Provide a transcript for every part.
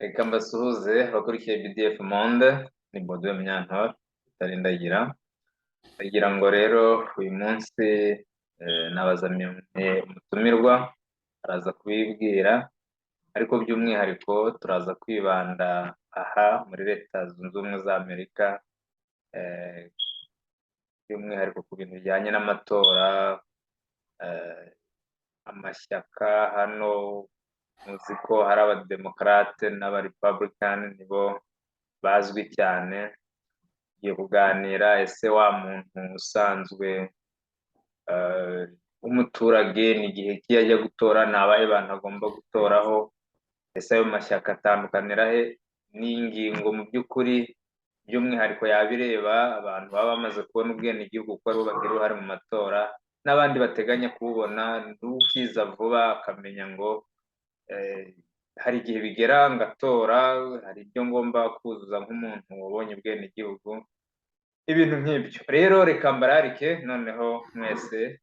Reka mbasuhuze abakurikiye BDF Monde, ni Baudouin Munyantore utarindagira. Ndagira ngo rero uyu munsi nabazaniye umutumirwa, araza kubibwira, ariko by'umwihariko turaza kwibanda aha muri Leta Zunze Ubumwe za Amerika, by'umwihariko ku bintu bijyanye n'amatora, amashyaka hano. Muzi ko hari Abademokarate n'Abarepublican, nibo bazwi cyane. Tugiye kuganira: ese wa muntu usanzwe w'umuturage ni igihe ki ajya gutora? Ni abahe bantu agomba gutoraho? Ese ayo mashyaka atandukanira he? Ni ingingo mu by'ukuri by'umwihariko yaba ireba abantu baba bamaze kubona ubwenegihugu, kuko aribo bagira uruhare mu matora, n'abandi bateganya kububona, n'ukiza vuba akamenya ngo hari igihe bigera ngatora, hari ibyo ngomba kuzuza nk'umuntu wabonye ubwenegihugu, ibintu nk'ibyo. Rero reka mbararike noneho mwese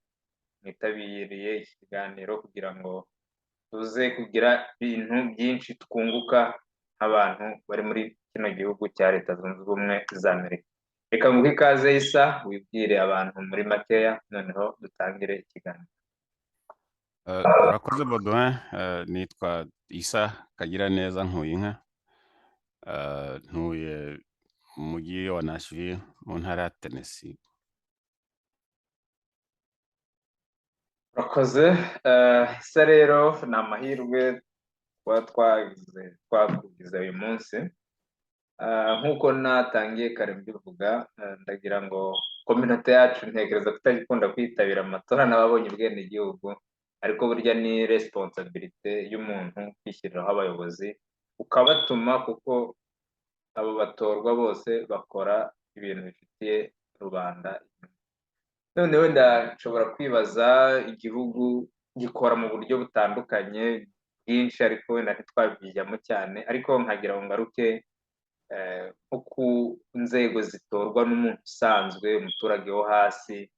mwitabiriye iki kiganiro kugira ngo tuze kugira ibintu byinshi twunguka nk'abantu bari muri kino gihugu cya Leta Zunze Ubumwe za Amerika. Reka nguhe ikaze Isa, wibwire abantu muri makeya, noneho dutangire ikiganiro. Urakoze Baudouin. Nitwa Isa Kagiraneza Nkuyinka. Ntuye mu mujyi wa Nashville mu ntara ya Tennessee. Urakoze Isa. Rero ni amahirwe kuba twakugize uyu munsi. Nk'uko natangiye kare mbivuga, ndagira ngo communauté yacu ntekereza ko itajya kwitabira amatora n'ababonye ubwenegihugu, ariko burya ni responsabilité y'umuntu kwishyiriraho abayobozi ukabatuma, kuko abo batorwa bose bakora ibintu bifitiye rubanda inyungu. None wenda nshobora kwibaza, igihugu gikora mu buryo butandukanye bwinshi, ariko wenda ntitwabyijyamo cyane, ariko nkagira ngo ngaruke nko ku nzego zitorwa n'umuntu usanzwe, umuturage wo hasi.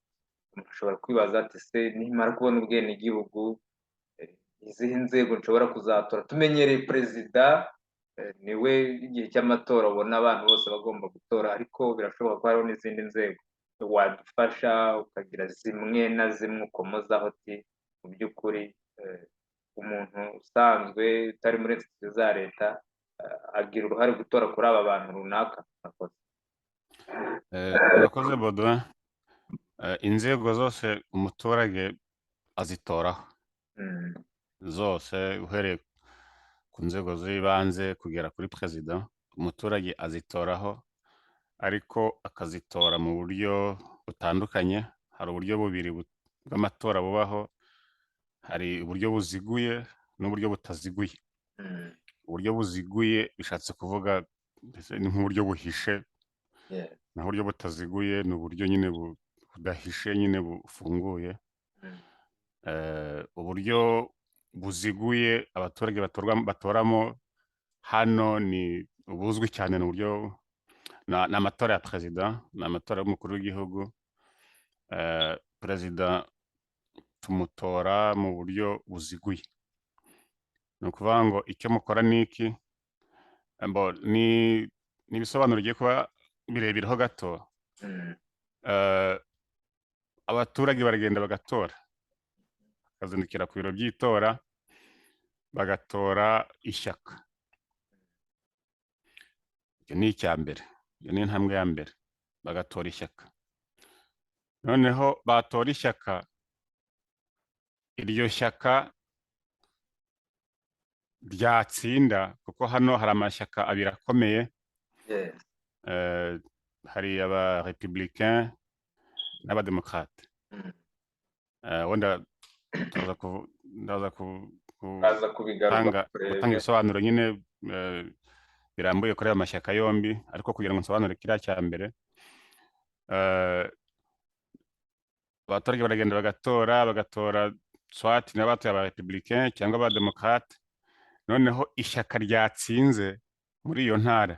Umuntu ashobora kwibaza ati: "Se nimara kubona ubwenegihugu, izihe nzego nshobora kuzatora?" Tumenyereye perezida, niwe igihe cy'amatora ubona abantu bose bagomba gutora, ariko birashoboka ko hariho n'izindi nzego. Wadufasha ukagira zimwe na zimwe ukomozaho uti: "Mu by'ukuri umuntu usanzwe utari muri institution za leta agira uruhare gutora kuri aba bantu runaka"? Murakoze. Urakoze Baudouin. Inzego zose umuturage azitoraho zose, uhereye ku nzego z'ibanze kugera kuri perezida, umuturage azitoraho, ariko akazitora mu buryo butandukanye. Hari uburyo bubiri bw'amatora bubaho: hari uburyo buziguye n'uburyo butaziguye. Uburyo buziguye bishatse kuvuga mbese ni nk'uburyo buhishe, naho uburyo butaziguye ni uburyo nyine budahishe, nyine bufunguye. Uburyo buziguye abaturage batoramo hano ni ubuzwi cyane, ni uburyo ni amatora ya perezida, ni amatora y'umukuru w'igihugu. Perezida tumutora mu buryo buziguye. Ni ukuvuga ngo icyo mukora ni iki? Ni ibisobanuro bigiye kuba birebireho gato. Abaturage baragenda bagatora, bakazindukira ku biro by'itora, bagatora ishyaka. Icyo ni icya mbere, iyo ni intambwe ya mbere, bagatora ishyaka. Noneho batora ishyaka, iryo shyaka ryatsinda, kuko hano hari amashyaka abiri akomeye. Hari aba républicain n'Abademokrate. Wenda ndaza Baza kubigaruka gutanga kurebe. ibisobanuro nyine birambuye kuri ayo mashyaka yombi, ariko kugira ngo nsobanure kiriya cya mbere, abaturage baragenda bagatora, bagatora soit n'abatoye aba républicain cyangwa Abademokrate. Noneho ishyaka ryatsinze muri iyo ntara,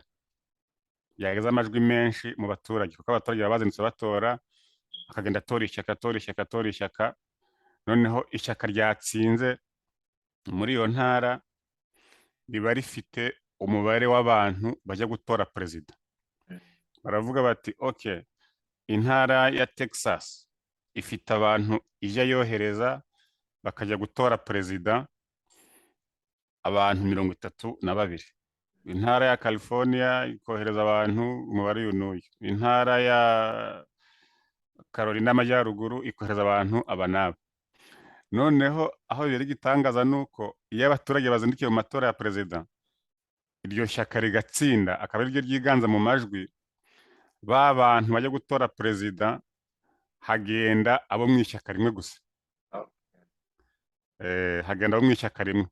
ryageze amajwi menshi mu baturage, kuko abaturage baba bazindutse batora, akagenda atora ishyaka, atora ishyaka, atora ishyaka. Noneho ishyaka ryatsinze muri iyo ntara riba rifite Umubare w'abantu bajya gutora perezida, baravuga bati: "Ok, intara ya Texas ifite abantu ijya yohereza bakajya gutora perezida, abantu 32. Intara ya California ikohereza abantu umubare uyu n'uyu. Intara ya Carolina y'Amajyaruguru ikohereza abantu aba n'aba." Noneho aho bibera igitangaza ni uko iyo abaturage bazindukiye mu matora ya perezida, iryo shyaka rigatsinda, akaba ariryo ryiganza mu majwi, ba bantu bajya gutora perezida hagenda abo mu ishyaka rimwe gusa. Hagenda abo mu ishyaka rimwe.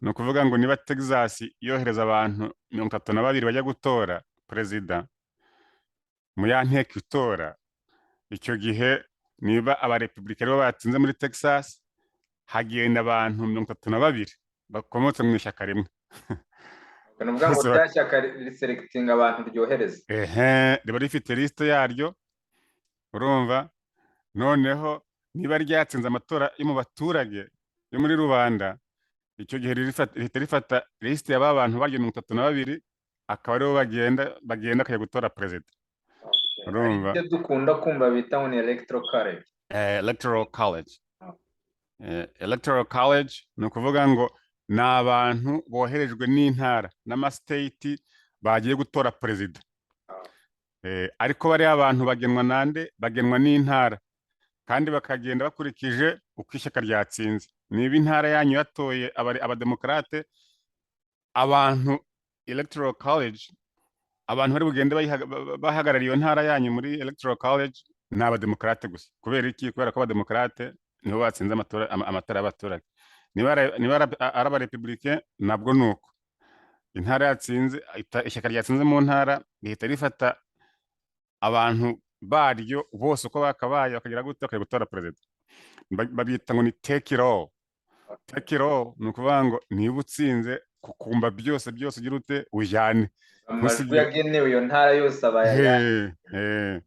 Ni ukuvuga ngo niba Texas yohereza abantu 32 bajya gutora perezida mu ya nteko itora, icyo gihe niba abarepubulika aribo batsinze muri Texas, hagenda abantu 32 bakomotse mu ishyaka rimwe. Ni ukuvuga ngo Bose rya shyaka riselectinga abantu ryohereza. Ehe, riba rifite lisite yaryo, urumva? Noneho niba ryatsinze amatora yo mu baturage, yo muri rubanda, icyo gihe rihita rifata lisite ya ba bantu baryo 32, akaba aribo bagenda bakajya gutora perezida. Urumva? Ibyo dukunda kumva bita ngo ni electoral college. Electoral college. Electoral college ni ukuvuga ngo ni abantu boherejwe n'intara n'amastate bagiye gutora perezida. Ariko bariya abantu bagenwa nande? Bagenwa n'intara, kandi bakagenda bakurikije uko ishyaka ryatsinze. Niba intara yanyu yatoye abademokarate, abantu electoral college, abantu bari bugende bahagarariye iyo ntara yanyu muri electoral college ni abademokarate gusa. Kubera iki? Kubera ko abademokarate nibo batsinze amatora y'abaturage. Niba ari abarepublicain, nabwo ni uko. Intara yatsinze, ishyaka ryatsinze mu ntara rihita rifata abantu baryo bose uko bakabaye, bakagira gute? Bakajya gutora perezida. Babyita ngo ni take it all. Take it all ni ukuvuga ngo niba utsinze, kukumba byose byose, ugira ute? Ujyane. Amajwi yagenewe iyo ntara yose aba ayaya. He,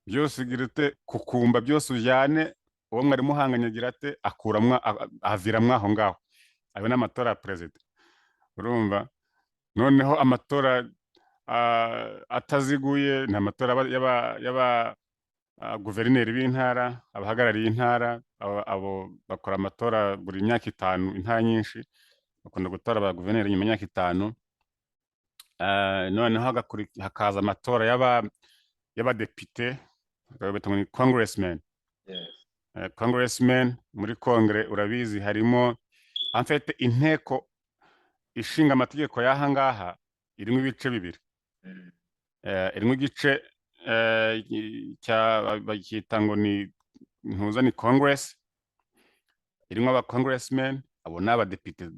byose ugira ute? Kukumba byose ujyane. Uwo mwari muhanganye agira ate? Akuramwo, aviramwo aho ngaho. Ayo ni amatora ya perezida, urumva? Noneho amatora ataziguye ni amatora y'aba guverineri b'intara, abahagarariye intara. Abo bakora amatora buri myaka 5. Intara nyinshi bakunda gutora aba guverineri nyuma y'imyaka 5. Noneho hakaza amatora y'abadepite, bita ngo ni congressman. Congressman muri kongere, urabizi, harimo, en fait, inteko ishinga amategeko y'aha ngaha irimo ibice bibiri. Irimo igice cya bacyita ngo ni ntuza, ni congress, irimo aba congressmen. Abo ni abadepite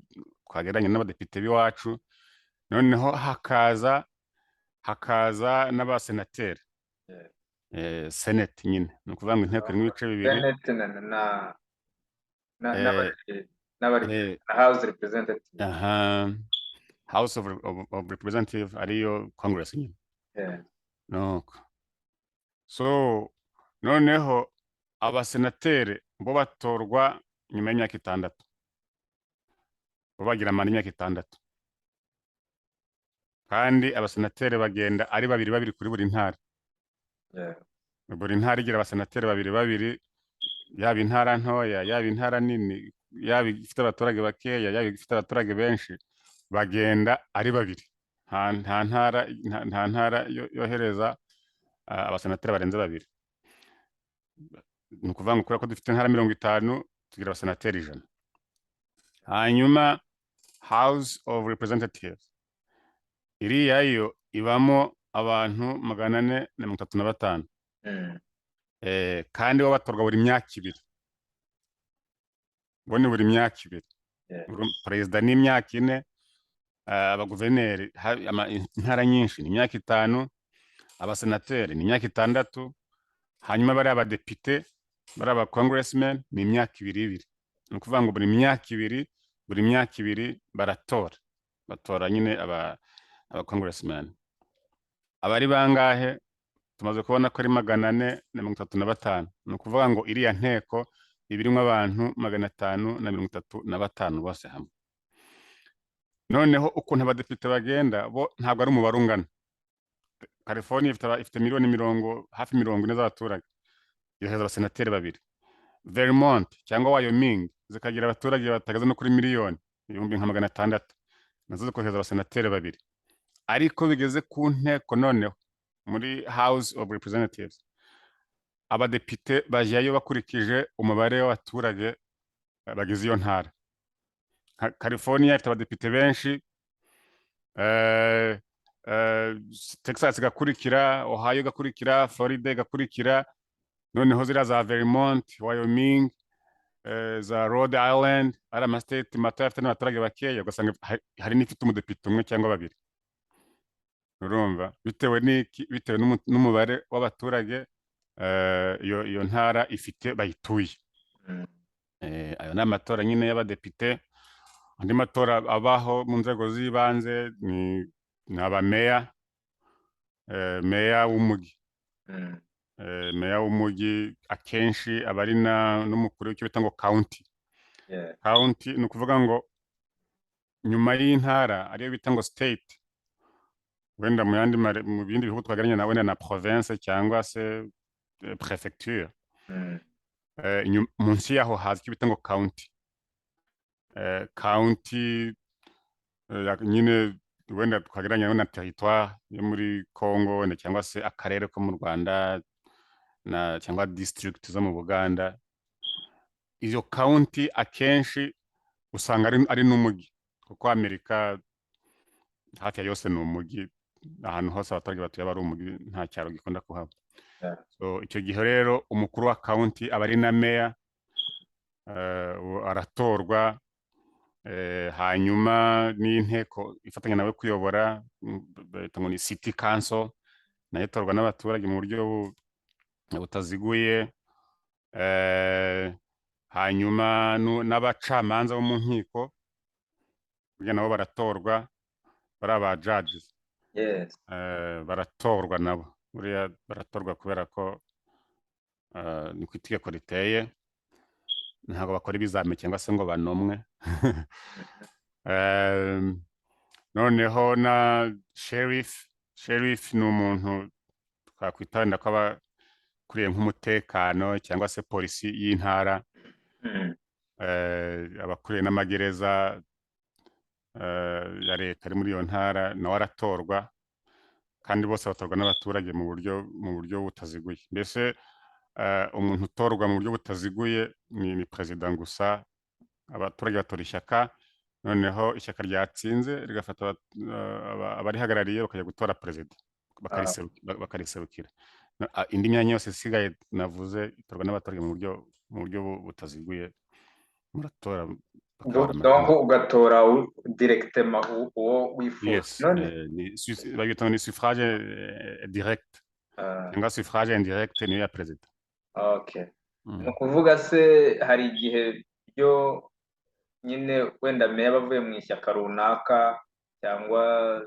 twagereranya n'abadepite b'iwacu. Noneho hakaza n'abasenateri. Senate nyine, ni ukuvuga ngo inteko irimo ibice bibiri. Senate na n'abari na House Representative. Aha, House of Representative, ariyo congress nyine. Nuko so noneho abasenateri bo batorwa nyuma y'imyaka 6, bo bagira manda y'imyaka 6, kandi abasenateri bagenda ari babiri babiri kuri buri ntara. Buri ntara igira abasenateri babiri babiri, yaba intara ntoya, yaba intara nini, yaba ifite abaturage bakeya, yaba ifite abaturage benshi, bagenda ari babiri. Nta ntara yohereza abasenateri barenze babiri. Ni ukuvuga ngo kubera ko dufite intara 50, tugira abasenateri 100. Hanyuma House of Representatives, iriya yo ibamo abantu 435. Kandi bo batorwa buri myaka 2. Bo ni buri myaka 2. Perezida ni imyaka 4, abaguverineri, intara nyinshi ni imyaka 5, abasenateri ni imyaka 6, hanyuma bariya abadepite, bariya aba congressmen ni imyaka ibiri ibiri. Ni ukuvuga ngo buri myaka 2, buri myaka 2 baratora, batora nyine aba congressmen. Abari bangahe? Tumaze kubona ko ari 435. Ni ukuvuga ngo iriya nteko iba irimo abantu 535 bose hamwe. Noneho ukuntu abadepite bagenda bo, ntabwo ari umubare ungana. California ifite miliyoni hafi 40 z'abaturage, yohereza abasenateri babiri. Vermont cyangwa Wyoming zikagira abaturage batageze no kuri miliyoni, ibihumbi nka 600, nazo zikohereza abasenateri babiri. Ariko bigeze ku nteko noneho, muri House of Representatives, abadepite bajyayo bakurikije umubare w'abaturage bagize iyo ntara. Nka California ifite abadepite benshi, Texas igakurikira, Ohio igakurikira, Florida igakurikira, noneho ziriya za Vermont, Wyoming, za Rhode Island, ari ama state mato afite n'abaturage bakeya, ugasanga hari n'ifite umudepite umwe cyangwa babiri. Urumva bitewe n'iki? Bitewe n'umubare w'abaturage iyo ntara ifite bayituye. Ayo ni amatora nyine y'abadepite. Andi matora abaho mu nzego z'ibanze ni abameya, meya w'umujyi. Meya w'umujyi akenshi aba ari n'umukuru w'icyo bita ngo county. County ni ukuvuga ngo nyuma y'intara, ariyo bita ngo state, wenda mu bindi bihugu twagereranya na wenda na province cyangwa se préfecture. Munsi yaho haza icyo bita ngo county. County nyine wenda twagereranya na territoire yo muri Congo wenda, cyangwa se akarere ko mu Rwanda na cyangwa district zo mu Buganda. Iyo county akenshi usanga ari n'umujyi, kuko Amerika hafi ya yose ni umujyi. Ahantu hose abaturage batuye aba ari umujyi, nta cyaro gikunda kuhaba. So icyo gihe rero umukuru wa county aba ari na meya, uwo aratorwa, hanyuma n'inteko ifatanya nawe kuyobora, bayita ngo ni city council, nayo itorwa n'abaturage mu buryo butaziguye, hanyuma n'abacamanza bo mu nkiko burya nabo baratorwa, bari aba judges. Baratorwa nabo, buriya baratorwa kubera ko ni ku itegeko riteye, ntabwo bakora ibizami cyangwa se ngo banomwe. Noneho na sheriff. Sheriff ni umuntu twakwita wenda ko aba akuriye nk'umutekano cyangwa se polisi y'intara, abakuriye n'amagereza ya leta ari muri iyo ntara, nawe aratorwa, kandi bose batorwa n'abaturage mu buryo butaziguye. Mbese umuntu utorwa mu buryo butaziguye ni perezida gusa. Abaturage batora ishyaka, noneho ishyaka ryatsinze rigafata abarihagarariye bakajya gutora perezida, bakariserukira. Indi myanya yose isigaye navuze itorwa n'abaturage mu buryo butaziguye, muratora bakabara Donc amajwi. Ugatora directement uwo wifuza. Yes. None Bayita ngo ni suffrage direct cyangwa suffrage indirect, niyo ya perezida. Okay, ni ukuvuga se hari igihe byo nyine wenda meya aba avuye mu ishyaka runaka, cyangwa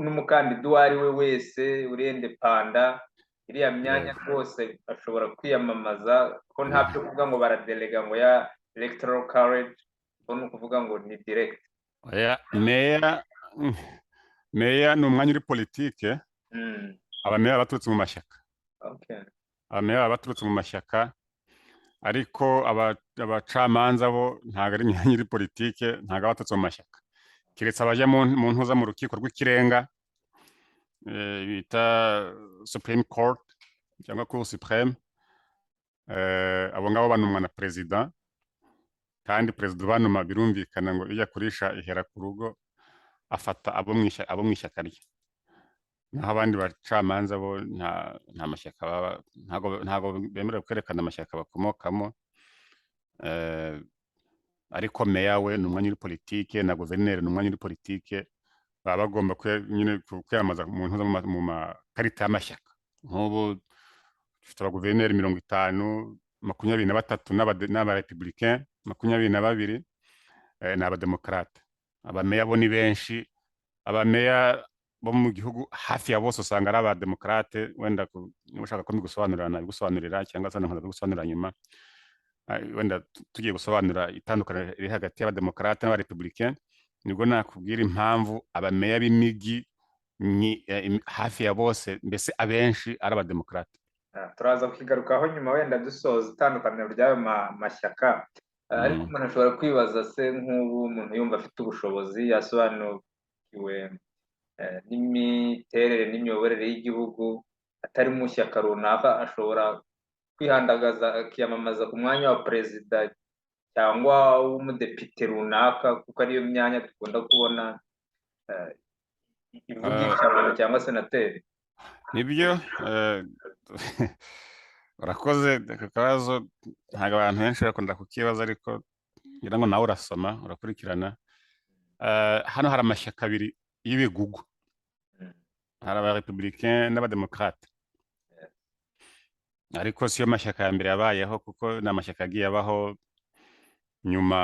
n'umukandida uwo ari we wese uri indépendant, iriya myanya rwose ashobora kwiyamamaza, ko nta byo kuvuga ngo baradelega ngo ya electoral college, ko ni ukuvuga ngo ni direct? Oya, meya ni umwanya uri politike. Abameya baba baturutse mu mashyaka. Abameya baba baturutse mu mashyaka, ariko abacamanza bo ntabwo ari imyanya iri politike, ntabwo aba baturutse mu mashyaka, keretse abajya mu ntuza, mu rukiko rw'ikirenga, bita Supreme Court cyangwa Cour Supreme. Abo ngabo banumwa na perezida, kandi perezida ubanuma, birumvikana ngo ijya kurisha ihera ku rugo, afata abo mu ishyaka rye. Naho abandi bacamanza bo nta mashyaka baba, ntabwo bemerewe kwerekana amashyaka bakomokamo. Ariko meya we ni umwanya uri politike, na guverineri ni umwanya uri politike, baba bagomba nyine kwiyamamaza mu ntuza, mu makarita y'amashyaka. Nk'ubu dufite abaguverineri 50, 23 n'abarepublicain, 22 ni abademokarate. Abameya bo ni benshi. Abameya bo mu gihugu hafi ya bose usanga ari abademokarate. Wenda niba ushaka ko mbigusobanurira nabigusobanurira, cyangwa se nkaza kubigusobanurira nyuma. Wenda tugiye gusobanura itandukaniro riri hagati y'abademokarate n'abarepublicain, nibwo nakubwira impamvu abameya b'imijyi hafi ya bose, mbese abenshi, ari abademokarate. Turaza kukigarukaho nyuma, wenda dusoza itandukaniro ry'ayo mashyaka. Ariko umuntu ashobora kwibaza se, nk'ubu umuntu yumva afite ubushobozi, yasobanukiwe n'imiterere n'imiyoborere y'igihugu, atari mu shyaka runaka, ashobora kwihandagaza akiyamamaza ku mwanya wa perezida cyangwa w'umudepite runaka, kuko ariyo myanya dukunda kubona ivugisha abantu, cyangwa senateri? Nibyo, urakoze. Aka kabazo ntabwo abantu benshi bakunda kukibaza, ariko ngira ngo nawe urasoma, urakurikirana. Hano hari amashyaka abiri y'ibigugu. Hari abarepublicain n'abademokarate, ariko siyo mashyaka ya mbere yabayeho, kuko ni amashyaka yagiye abaho nyuma,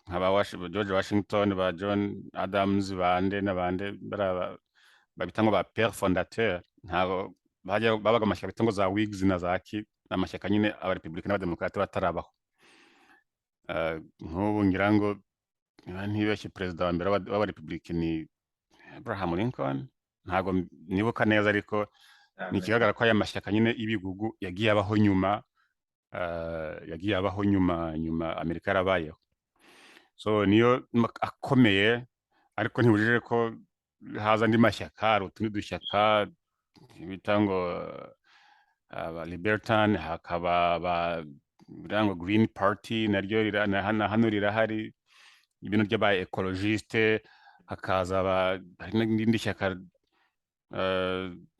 nka ba George Washington, ba John Adams, bande n'abande, bariya babita ngo ba père fondateur. Ntabwo bajya babaga amashyaka bita ngo za Whigs na za ki, ni amashyaka nyine abarepublicain n'abademokarate batarabaho. Nk'ubu ngira ngo niba ntibeshye, perezida wa mbere w'abarepublicain ni Abraham Lincoln, ntabwo nibuka neza, ariko ni ikigaragara ko aya mashyaka nyine y'ibigugu yagiye abaho nyuma, nyuma Amerika yarabayeho. So niyo akomeye, ariko ntibujije ko haza andi mashyaka. Hari utundi dushyaka bita ngo aba Libertarian, hakaba aba biriya ngo Green Party, naryo na hano rirahari, ibintu by'aba écologiste, hakaza hari n'irindi shyaka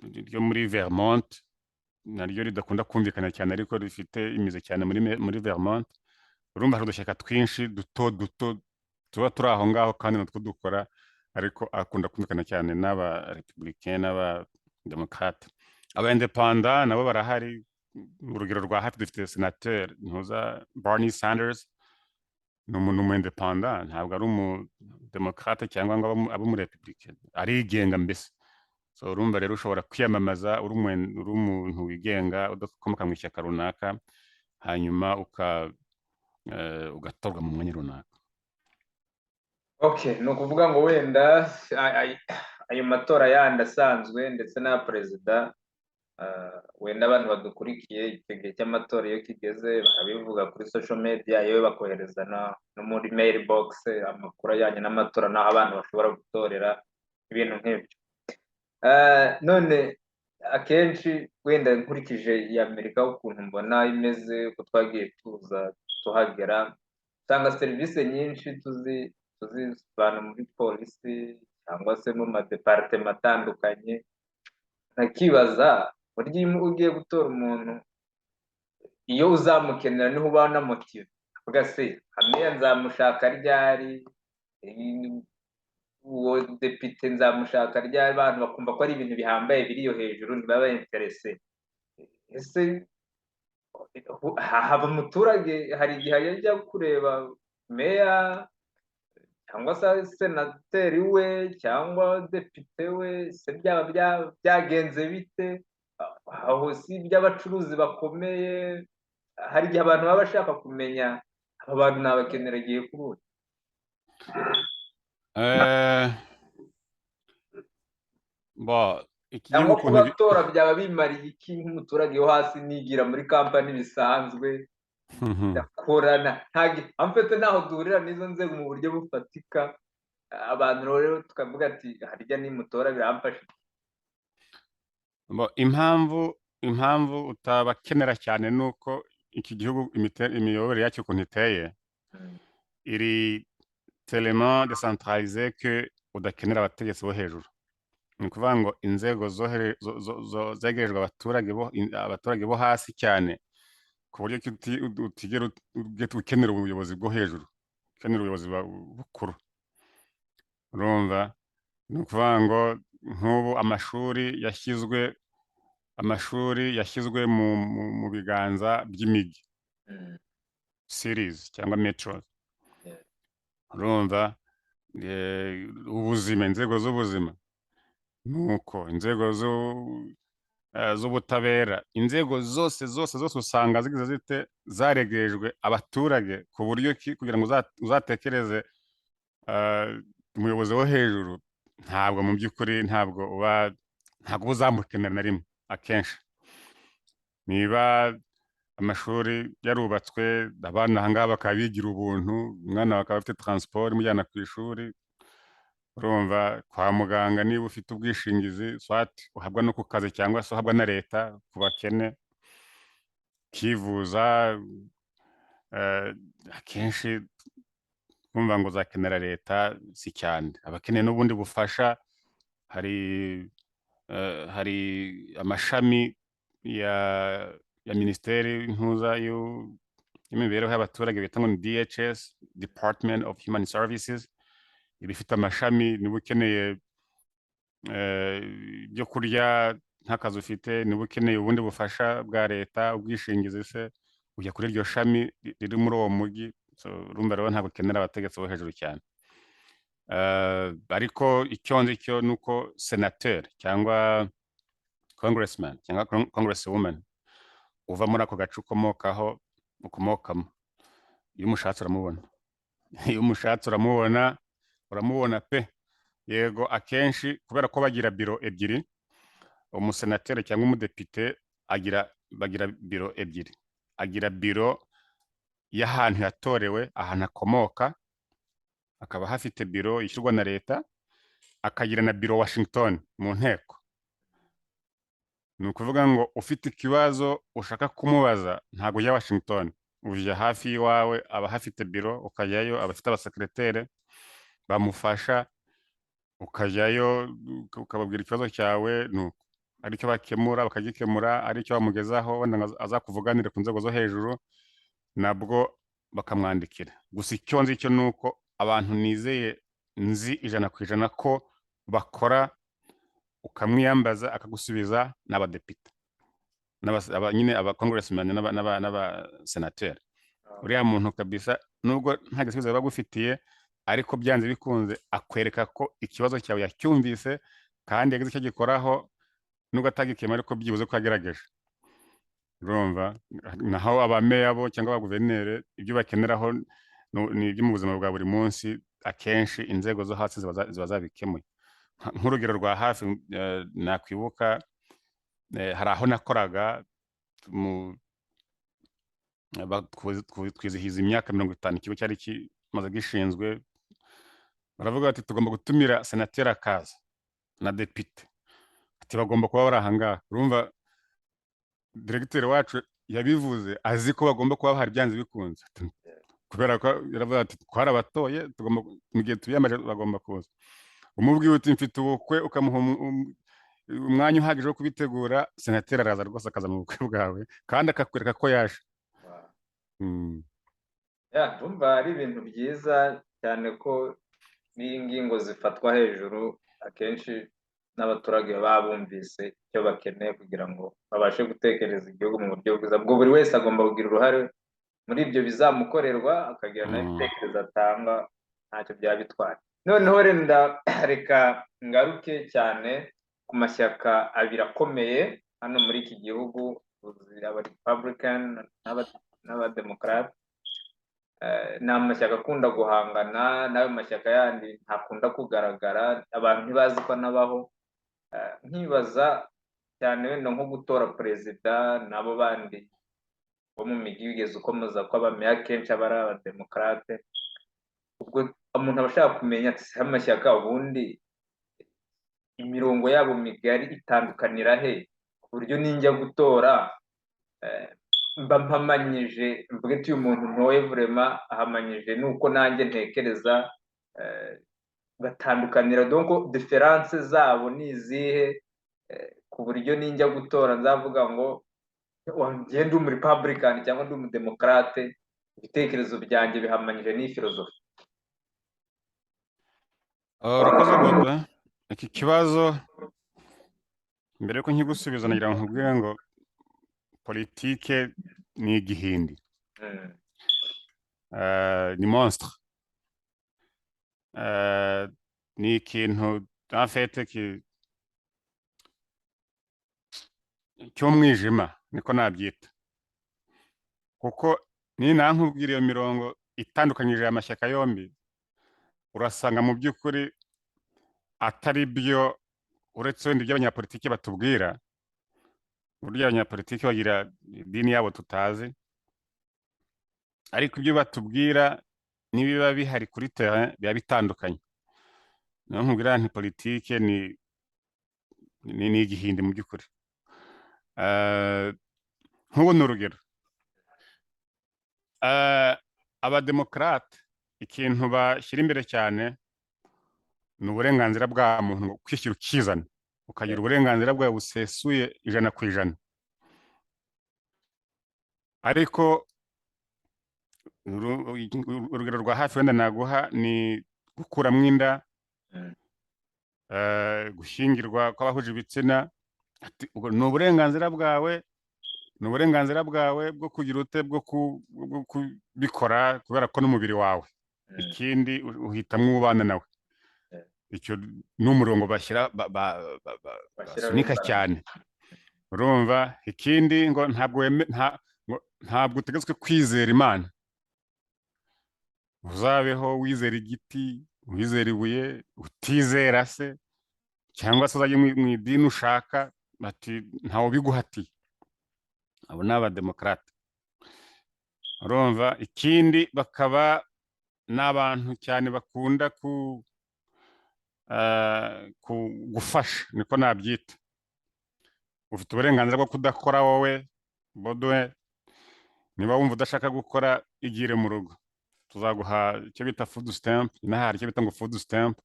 ryo muri Vermont, naryo ridakunda kumvikana cyane, ariko rifite imizi cyane muri Vermont. Urumva hari udushyaka twinshi duto duto tuba turi aho ngaho, kandi natwo dukora, ariko akunda kumvikana cyane n'aba républicain n'aba démocrate. Aba indépendant nabo barahari. Urugero rwa hafi, dufite senateur ntuza Bernie Sanders, ni umuntu umu indépendant, ntabwo ari umudemokrate cyangwa ngo abe umurepublicain, arigenga mbese. So urumva rero ushobora kwiyamamaza uri umuntu wigenga, udakomoka mu ishyaka runaka, hanyuma ugatorwa mu mwanya runaka. Okay, ni ukuvuga ngo wenda ayo matora yandi asanzwe ndetse n'aya perezida, wenda abantu badukurikiye, icyo gihe cy'amatora iyo kigeze barabivuga kuri social media, yewe bakohereza no muri mailbox amakuru ajyanye n'amatora n'aho abantu bashobora gutorera, ibintu nk'ibyo. None akenshi wenda nkurikije iyi Amerika ukuntu mbona imeze, uko twagiye tuza tuhagera, usanga serivisi nyinshi tuzi tuzivana muri polisi cyangwa se mu madepartema atandukanye. Nkakibaza, burya iyo ugiye gutora umuntu, iyo uzamukenera niho uba unamotiva, uvuga se hamiya nzamushaka ryari, uwo depite nzamushaka ryari? Abantu bakumva ko ari ibintu bihambaye biri iyo hejuru, ntibaba intéressé. Ese haba umuturage hari igihe ajya kureba meya cyangwa se senateri we cyangwa depite we, se byaba byagenze bite aho? Si iby'abacuruzi bakomeye? Hari igihe abantu baba bashaka kumenya aba bantu nabakenera igihe kubura. Bo iki cyangwa gihugu ukuntu kubatora byaba bimariye iki nk'umuturage wo hasi, nigira muri kampani bisanzwe, ndakorana, amfite ntaho duhurira n'izo nzego mu buryo bufatika. Abantu rero tukavuga ati harya nimutora biramfasha iki? Bo, impamvu utabakenera cyane ni uko iki gihugu imiyoborere yacyo ukuntu iteye, iri tellement décentralisé que udakenera abategetsi bo hejuru. Ni ukuvuga ngo inzego zegerejwe abaturage bo hasi cyane, ku buryo ki utigera ukenera ubuyobozi bwo hejuru, ukenera ubuyobozi bukuru. Urumva, ni ukuvuga ngo nk'ubu amashuri yashyizwe mu biganza by'imijyi, cities cyangwa metro. Urumva, ubuzima, inzego z'ubuzima nuko inzego zo z'ubutabera, inzego zose zose zose usanga zigize zite zaregerejwe abaturage, ku buryo ki kugira ngo uzatekereze umuyobozi wo hejuru, ntabwo mu by'ukuri ntabwo uba uzamukenera na rimwe. Akenshi niba amashuri yarubatswe, abana ahangaha bakaba bigira ubuntu, umwana bakaba afite transport imujyana ku ishuri, urumva kwa muganga niba ufite ubwishingizi, soit uhabwa no ku kazi cyangwa se uhabwa na leta ku bakene, ukivuza, akenshi kumva ngo uzakenera leta si cyane. Abakeneye n'ubundi bufasha, hari amashami ya minisiteri ntuza y'imibereho y'abaturage bita ngo ni DHS, Department of Human Services, iba ifite amashami. Niba ukeneye ibyo kurya nk'akazi ufite, niba ukeneye ubundi bufasha bwa leta, ubwishingizi se, ujya kuri iryo shami riri muri uwo mujyi. So, urumva rero ntabwo ukenera abategetsi bo hejuru cyane. Ariko icyo nzi cyo ni uko senateur cyangwa congressman cyangwa congresswoman uva muri ako gace ukomokaho, ukomokamo, iyo umushatse uramubona, iyo umushatse uramubona, uramubona pe. Yego, akenshi kubera ko bagira biro ebyiri, umusenateri cyangwa umudepite bagira biro ebyiri: agira biro y'ahantu yatorewe, ahantu akomoka, akaba hafite biro ishyirwa na leta, akagira na biro Washington mu nteko. Ni ukuvuga ngo ufite ikibazo ushaka kumubaza, ntabwo ujya Washington, ujya hafi y'iwawe, aba hafite biro, ukajyayo, aba afite abasekretere bamufasha, ukajyayo ukababwira ikibazo cyawe, nuko aricyo bakemura bakagikemura, aricyo bamugezaho wenda ngo azakuvuganire ku nzego zo hejuru, nabwo bakamwandikira. Gusa icyo nzi cyo ni uko abantu nizeye, nzi 100% ko bakora, ukamwiyambaza akagusubiza, n'abadepite, nyine aba congressman n'abasenateri. Uriya muntu kabisa, nubwo nta gisubizo aba agufitiye, ariko byanze bikunze akwereka ko ikibazo cyawe yacyumvise kandi yagize icyo agikoraho, nubwo atagikemura, ariko byibuze ko yagerageje. Urumva, naho abameya bo cyangwa abaguverineri, ibyo bakeneraho ni ibyo mu buzima bwa buri munsi. Akenshi inzego zo hasi ziba zabikemuye. Nk'urugero rwa hafi nakwibuka, hari aho nakoraga twizihiza imyaka 50 ikigo cyari kimaze gishinzwe. Baravuga bati: "Tugomba gutumira senateri akaza na depite," ati: "Bagomba kuba bari aha ngaha." Urumva, diregiteri wacu yabivuze azi ko bagomba kuba bahari byanze bikunze. Ati, kubera ko yaravuze ati: "Twarabatoye, tugomba, mu gihe tubiyamaje bagomba kuza." Umubwiye uti: "Mfite ubukwe," ukamuha umwanya uhagije wo kubitegura, senateri araza rwose, akaza mu bukwe bwawe kandi akakwereka ko yaje. Ya, ndumva ari ibintu byiza cyane ko n'iyi ngingo zifatwa hejuru, akenshi n'abaturage baba bumvise icyo bakeneye kugira ngo babashe gutekereza igihugu mu buryo bwiza. Ubwo buri wese agomba kugira uruhare muri ibyo bizamukorerwa, akagira nawe ibitekerezo atanga, ntacyo byaba bitwaye. Noneho renda reka ngaruke cyane ku mashyaka abiri akomeye hano muri iki gihugu, aba Republican n'abademokarate. Ni amashyaka akunda guhangana n'ayo mashyaka yandi, ntakunda kugaragara, abantu ntibazi ko anabaho. Nkibaza cyane wenda nko gutora perezida n'abo bandi bo mu mijyi, wigeze ukomeza ko abameya kenshi aba ari abademokarate. Ubwo umuntu aba ashaka kumenya ati: "Se amashyaka ubundi imirongo yabo migari itandukanira he, ku buryo ninjya gutora mba mpamanyije, mvuge ati uyu muntu ntoye vraiment ahamanyije nuko nanjye ntekereza"? Batandukanira, donc différence zabo ni izihe, ku buryo ninjya gutora nzavuga ngo njye ndi umu Republican cyangwa ndi umudemokrate, ibitekerezo byanjye bihamanyije n'iyi filozofi? Urakoze Bodo. Iki kibazo, mbere yuko nkigusubiza, nagira ngo nkubwire ngo politike ni igihindi, ni monstre. Ni ikintu en fait cy'umwijima, niko nabyita, kuko ninankubwira iyo mirongo itandukanyije aya mashyaka yombi, urasanga mu by'ukuri atari byo, uretse wenda ibyo abanyapolitiki batubwira. Burya abanyapolitiki bagira idini yabo tutazi, ariko ibyo batubwira n'ibiba bihari kuri terrain biba bitandukanye. Niyo nkubwira nti politike ni igihindi mu by'ukuri. Nk'ubu ni urugero, abademokarate ikintu bashyira imbere cyane ni uburenganzira bwa muntu, kwishyira ukizana, ukagira uburenganzira bwawe busesuye 100%. Ariko urugero rwa hafi wenda naguha ni gukuramo inda, gushyingirwa kw'abahuje ibitsina. Ati, ubwo ni uburenganzira bwawe, ni uburenganzira bwawe bwo kugira ute, bwo kubikora, kubera ko n'umubiri wawe. Ikindi uhitamo uwo ubana nawe. Icyo ni umurongo bashyira Bashyiraho basunika imbaraga. cyane, urumva. Ikindi ngo ntabwo ngo ntabwo utegetswe kwizera Imana, uzabeho wizera igiti, wizera ibuye, utizera se, cyangwa se uzajye mu idini ushaka, bati ntawe ubiguhatiye. Abo ni abademokarate, urumva. Ikindi bakaba n'abantu cyane bakunda gufasha, niko nabyita. Ufite uburenganzira bwo kudakora wowe Baudouin, niba wumva udashaka gukora, igire mu rugo, tuzaguha icyo bita food stamp. Inaha hari icyo bita ngo food stamp,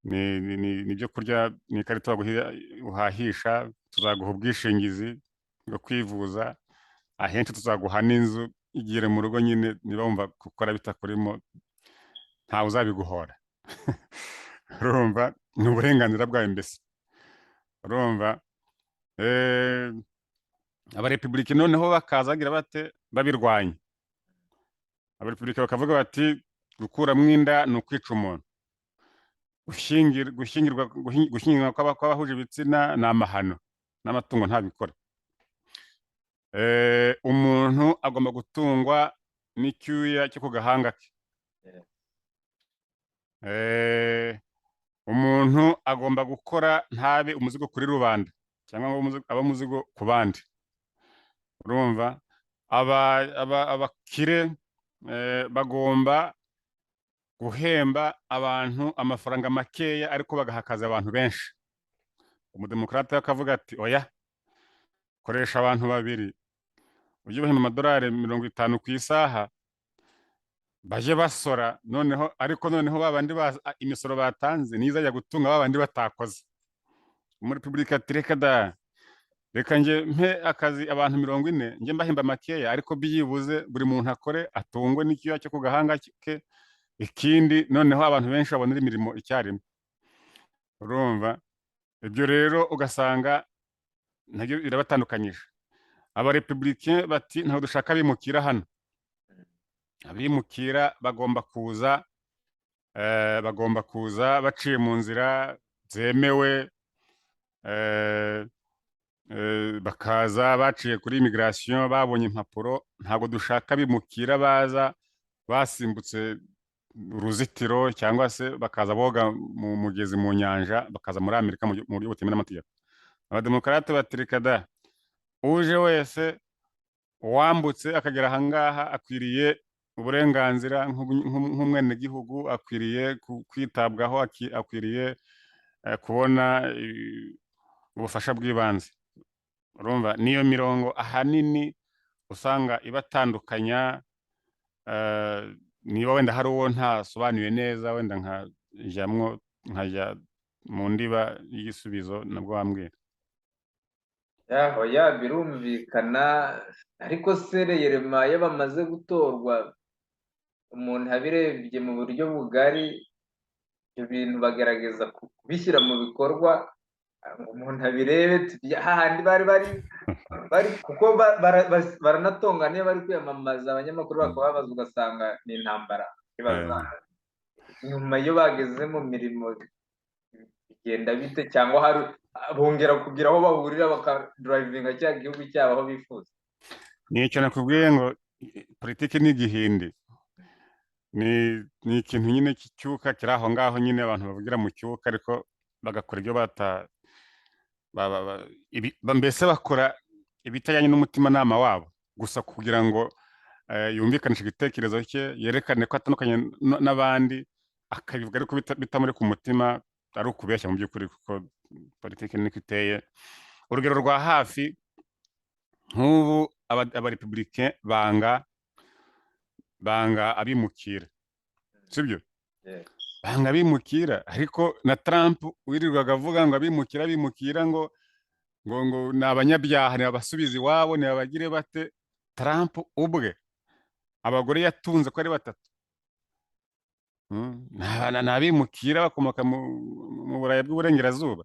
ni ibyo kurya, ni ikarita baguha uhahisha. Tuzaguha ubwishingizi bwo kwivuza, ahenshi tuzaguha n'inzu, igire mu rugo nyine niba wumva gukora bitakurimo, ntawe uzabiguhora. Urumva, ni uburenganzira bwawe mbese, urumva. Abarepubulika noneho bakaza bagira bate? Babirwanya. Abarepubulika bakavuga bati gukuramo inda ni ukwica umuntu, gushyingirwa kw'abahuje ibitsina ni amahano, n'amatungo ntabikora. Umuntu agomba gutungwa n'icyuya cyo ku gahanga ke. Umuntu agomba gukora, ntabe umuzigo kuri rubanda cyangwa ngo abe umuzigo ku bandi, urumva. Abakire bagomba guhemba abantu amafaranga makeya, ariko bagaha akazi abantu benshi. Umudemokarate we akavuga ati oya, koresha abantu babiri, ujye ubahemba amadolari 50 ku isaha, bajye basora noneho, ariko noneho ba bandi imisoro batanze niyo izajya gutunga ba bandi batakoze. Muri repubulika ati reka da, reka njye mpe akazi abantu 40, njye mbahemba makeya, ariko byibuze buri muntu akore atungwe n'icyuya cyo ku gahanga ke. Ikindi noneho abantu benshi babonera imirimo icyarimwe, urumva. Ibyo rero ugasanga nabyo birabatandukanyije. Abarepublicain bati ntabwo dushaka abimukira hano, abimukira bagomba kuza baciye mu nzira zemewe, bakaza baciye kuri immigration, babonye impapuro. Ntabwo dushaka abimukira baza basimbutse uruzitiro, cyangwa se bakaza boga mu mugezi, mu nyanja, bakaza muri Amerika mu buryo butemewe n'amategeko. Abademokarate bati reka da, uje wese uwambutse akagera ahangaha akwiriye uburenganzira nk'umwenegihugu, akwiriye kwitabwaho, akwiriye kubona ubufasha bw'ibanze. Urumva, niyo mirongo ahanini usanga ibatandukanya. Niba wenda hari uwo ntasobanuye neza, wenda nkajyamwo, nkajya mu ndiba y'igisubizo, nabwo wambwira. Yaho ya birumvikana, ariko se reyerema iyo bamaze gutorwa, umuntu abirebye mu buryo bugari, ibyo bintu bagerageza kubishyira mu bikorwa ngo umuntu abirebe, hahandi bari kuko baranatongana iyo bari kwiyamamaza, abanyamakuru bakababaza, ugasanga ni intambara. Ibaza nyuma iyo bageze mu mirimo bigenda bite? Cyangwa hari Bongera kugira aho bahurira, bakadrivinga cya gihugu cyabo aho bifuza. Ni icyo nakubwiye ngo politiki ni igihindi, ni ikintu nyine cy'icyuka kiri aho ngaho nyine, abantu bavugira mu cyuka ariko bagakora ibyo bata mbese bakora ibitajyanye n'umutimanama wabo gusa kugira ngo yumvikanishe igitekerezo cye, yerekane ko atandukanye n'abandi, akabivuga ariko bitamuri ku mutima, ari ukubeshya mu by'ukuri, kuko politiki niko iteye. Urugero rwa hafi, nk'ubu abarepublicain banga abimukira, sibyo? Yeah. Banga abimukira, ariko na Trump wirirwaga avuga ngo abimukira ngo ni abanyabyaha, ntibabasubize iwabo, ntibabagire bate. Trump ubwe abagore yatunze ko ari batatu, ni abimukira bakomoka mu Burayi bw'Uburengerazuba,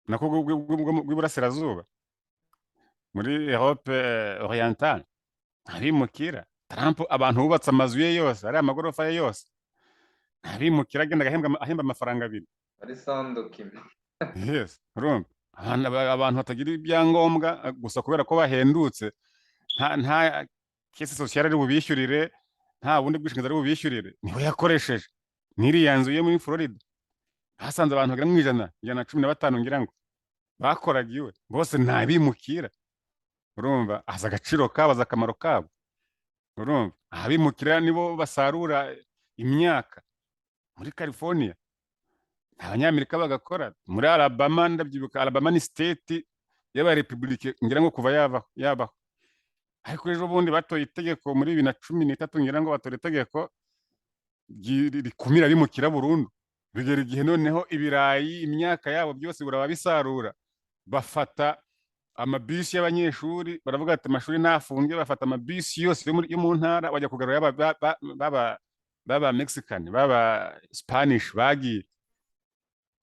nako bw'Iburasirazuba, muri Europe orientale, abimukira. Trump abantu bubatse amazu ye yose, ari amagorofa ye yose, abimukira. Agenda ahemba amafaranga abiri. Ari sans document. Yes, urumva abantu batagira ibyangombwa, gusa kubera ko bahendutse, nta caisse sociale ari bubishyurire, nta bundi bwishingizi ari bubishyurire, niwe yakoresheje. N'iriya nzu ye muri Florida hasanze abantu bagera mu 100, 115 ngira ngo, bakoraga iwe, bose ni abimukira. Urumva azi agaciro kabo, azi akamaro kabo. Urumva abimukira nibo basarura imyaka muri California, abanyamerika bagakora. Muri Alabama, ndabyibuka, Alabama ni state y'abarepublike ngira ngo kuva yabaho yabaho, ariko ejo bundi batoye itegeko muri 2013 ngira ngo, batora itegeko rikumira abimukira burundu. Bigera igihe noneho ibirayi, imyaka yabo byose burababisarura, bafata amabisi y'abanyeshuri, baravuga ati amashuri nafunge, bafata amabisi yose yo mu ntara, bajya kugarura baba Mexican, baba Spanish bagiye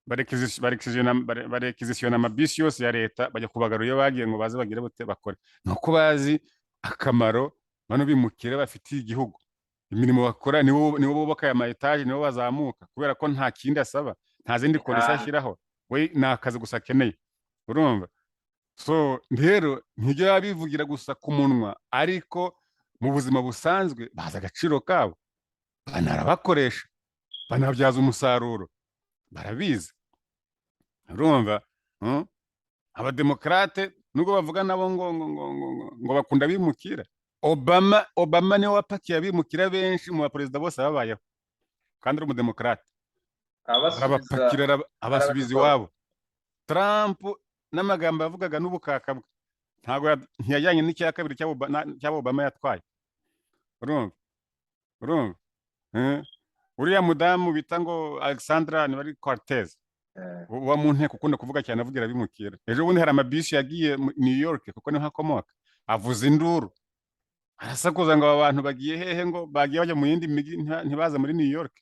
baréquisitionna amabisi yose ya leta, bajya kubagarura iyo bagiye ngo baze bagire bute, bakore. Ni uko bazi akamaro bano bimukira bafitiye igihugu, imirimo bakora, nibo bubaka aya ma etaje, nibo bazamuka, kubera ko nta kindi asaba, nta zindi conditions ashyiraho, we ni akazi gusa akeneye. Urumva, so rero ntibyo baba bivugira gusa ku munwa, ariko mu buzima busanzwe bazi agaciro kabo, banarabakoresha, banabyaza umusaruro, barabizi. Urumva, Abademokarate nubwo bavuga nabo ngo bakunda abimukira, Obama niwe wapakiye abimukira benshi mu baperezida bose babayeho, kandi ari umudemokarate. Abasubiza. Arabapakira, abasubiza arabakora. iwabo. Trump n'amagambo yavugaga n'ubukaka bwe ntabwo ntiyajyanye n'icya kabiri cy'abo Obama yatwaye. Urumva, Eh? Uriya mudamu bita ngo Alexandra, niba ari Cortez, uba mu nteko, ukunda kuvuga cyane avugira abimukira, ejo bundi hari amabisi yagiye mu New York kuko niho akomoka, avuza induru, arasakuza ngo aba bantu bagiye hehe, ngo bagiye bajya mu yindi mijyi, ntibaze muri New York,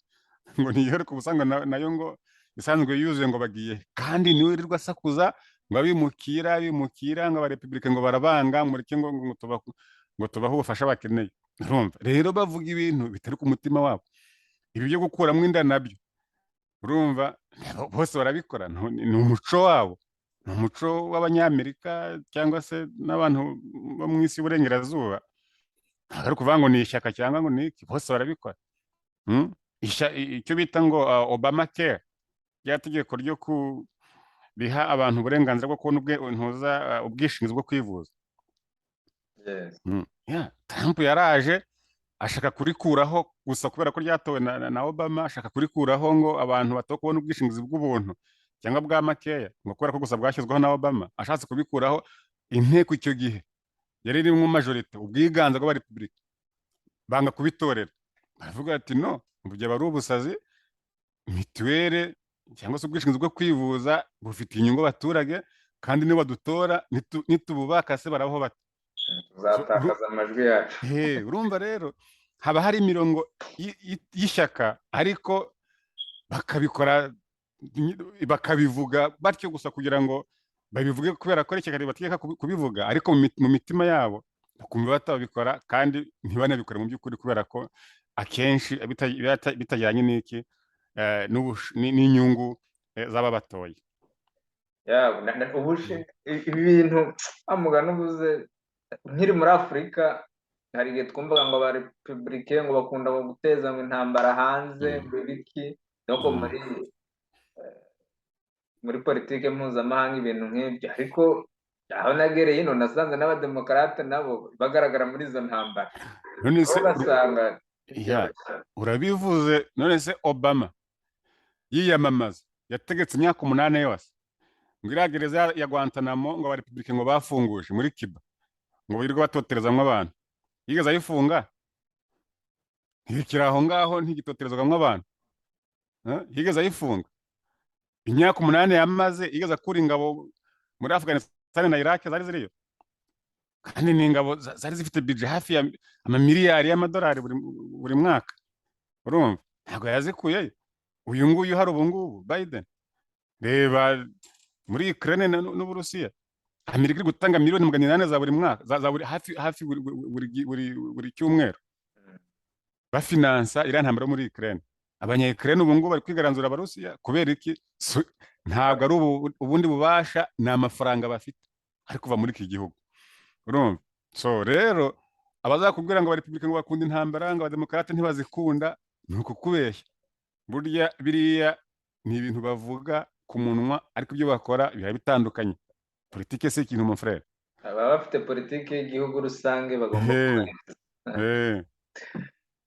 ngo New York ubusanzwe nayo ngo isanzwe yuzuye, ngo bagiye he? Kandi niwe wirirwa asakuza ngo abimukira, ngo abarepubulika ngo barabanga, mureke ngo tubahe ubufasha bakeneye. Urumva rero bavuga ibintu bitari ku mutima wabo. Ibi byo gukuramo inda nabyo, urumva bose barabikora, ni umuco wabo, ni umuco w'abanyamerika cyangwa se n'abantu bo mu isi y'Uburengerazuba. Ntabwo ari ukuvuga ngo ni ishyaka cyangwa ngo ni iki, bose barabikora. Icyo bita ngo Obama Care, rya tegeko ryo ku riha abantu uburenganzira bwo kubona ntuza ubwishingizi bwo kwivuza. Yeah. Trump yaraje ashaka kurikuraho gusa kubera ko ryatowe na Obama, ashaka kurikuraho ngo abantu bato kubona ubwishingizi bw'ubuntu cyangwa bwa makeya, ngo kubera ko gusa bwashyizweho na Obama. Ashatse kubikuraho, inteko icyo gihe yari irimo majorité, ubwiganze bw'abarepubulika, banga kubitorera, baravuga ati no, ubu byaba ari ubusazi, mituweli cyangwa se ubwishingizi bwo kwivuza bufitiye inyungu abaturage, kandi niba badutora nitububaka se barabaho bate? Tuzatakaza amajwi yacu. Urumva rero haba hari imirongo y'ishyaka, ariko bakabikora, bakabivuga batyo gusa kugira ngo babivuge kubera ko ari ishyaka ribategeka kubivuga, ariko mu mitima yabo bakumva batabikora, kandi ntibanabikore mu by'ukuri, kubera ko akenshi bitajyanye n'iki, n'inyungu z'ababatoye. Ya, ibi bintu amugana ubuze nkiri muri Afurika, hari igihe twumvaga ngo abarepublike ngo bakunda ngo guteza ngo intambara hanze, ngo ibiki, nuko muri politike mpuzamahanga, ibintu nk'ibyo. Ariko aho nagereye ino, nasanze n'abademokarate nabo bagaragara muri izo ntambara. None se ugasanga Ya, urabivuze. None se Obama yiyamamaza yategetse imyaka 8 yose ngo iriya gereza ya Guantanamo, ngo abarepublike ngo bafunguje muri Cuba, ngo birirwa batoterezamwo abantu, yigeze ayifunga? Ntikiri aho ngaho, ntigitoterezwamwo abantu? Eh, yigeze ayifunga? Imyaka 8 yamaze, yigeze akura ingabo muri Afghanistan na Iraq zari ziriyo? Kandi ni ingabo zari zifite budget hafi ya amamiliyari y'amadolari buri mwaka. Urumva, ntabwo yazikuyeyo. Uyu nguyu hari ubu ngubu Biden, reba muri Ukraine n'Uburusiya, Amerika iri gutanga miliyoni 800 za buri mwaka, za buri hafi hafi buri cyumweru, bafinansa iriya ntambara yo muri Ukraine. Abanya Ukraine ubu ngubu bari kwigaranzura Abarusiya. Kubera iki? Ntabwo ari ubundi bubasha, ni amafaranga bafite ari kuva muri iki gihugu. Urumva? So rero abazakubwira ngo abarepublika ngo bakunda intambara, ngo abademokarate ntibazikunda, ni ukukubeshya. Burya biriya ni ibintu bavuga ku munwa, ariko ibyo bakora biba bitandukanye. Politike si ikintu, mon frère. Baba bafite politiki y'igihugu rusange bagomba kubahiriza.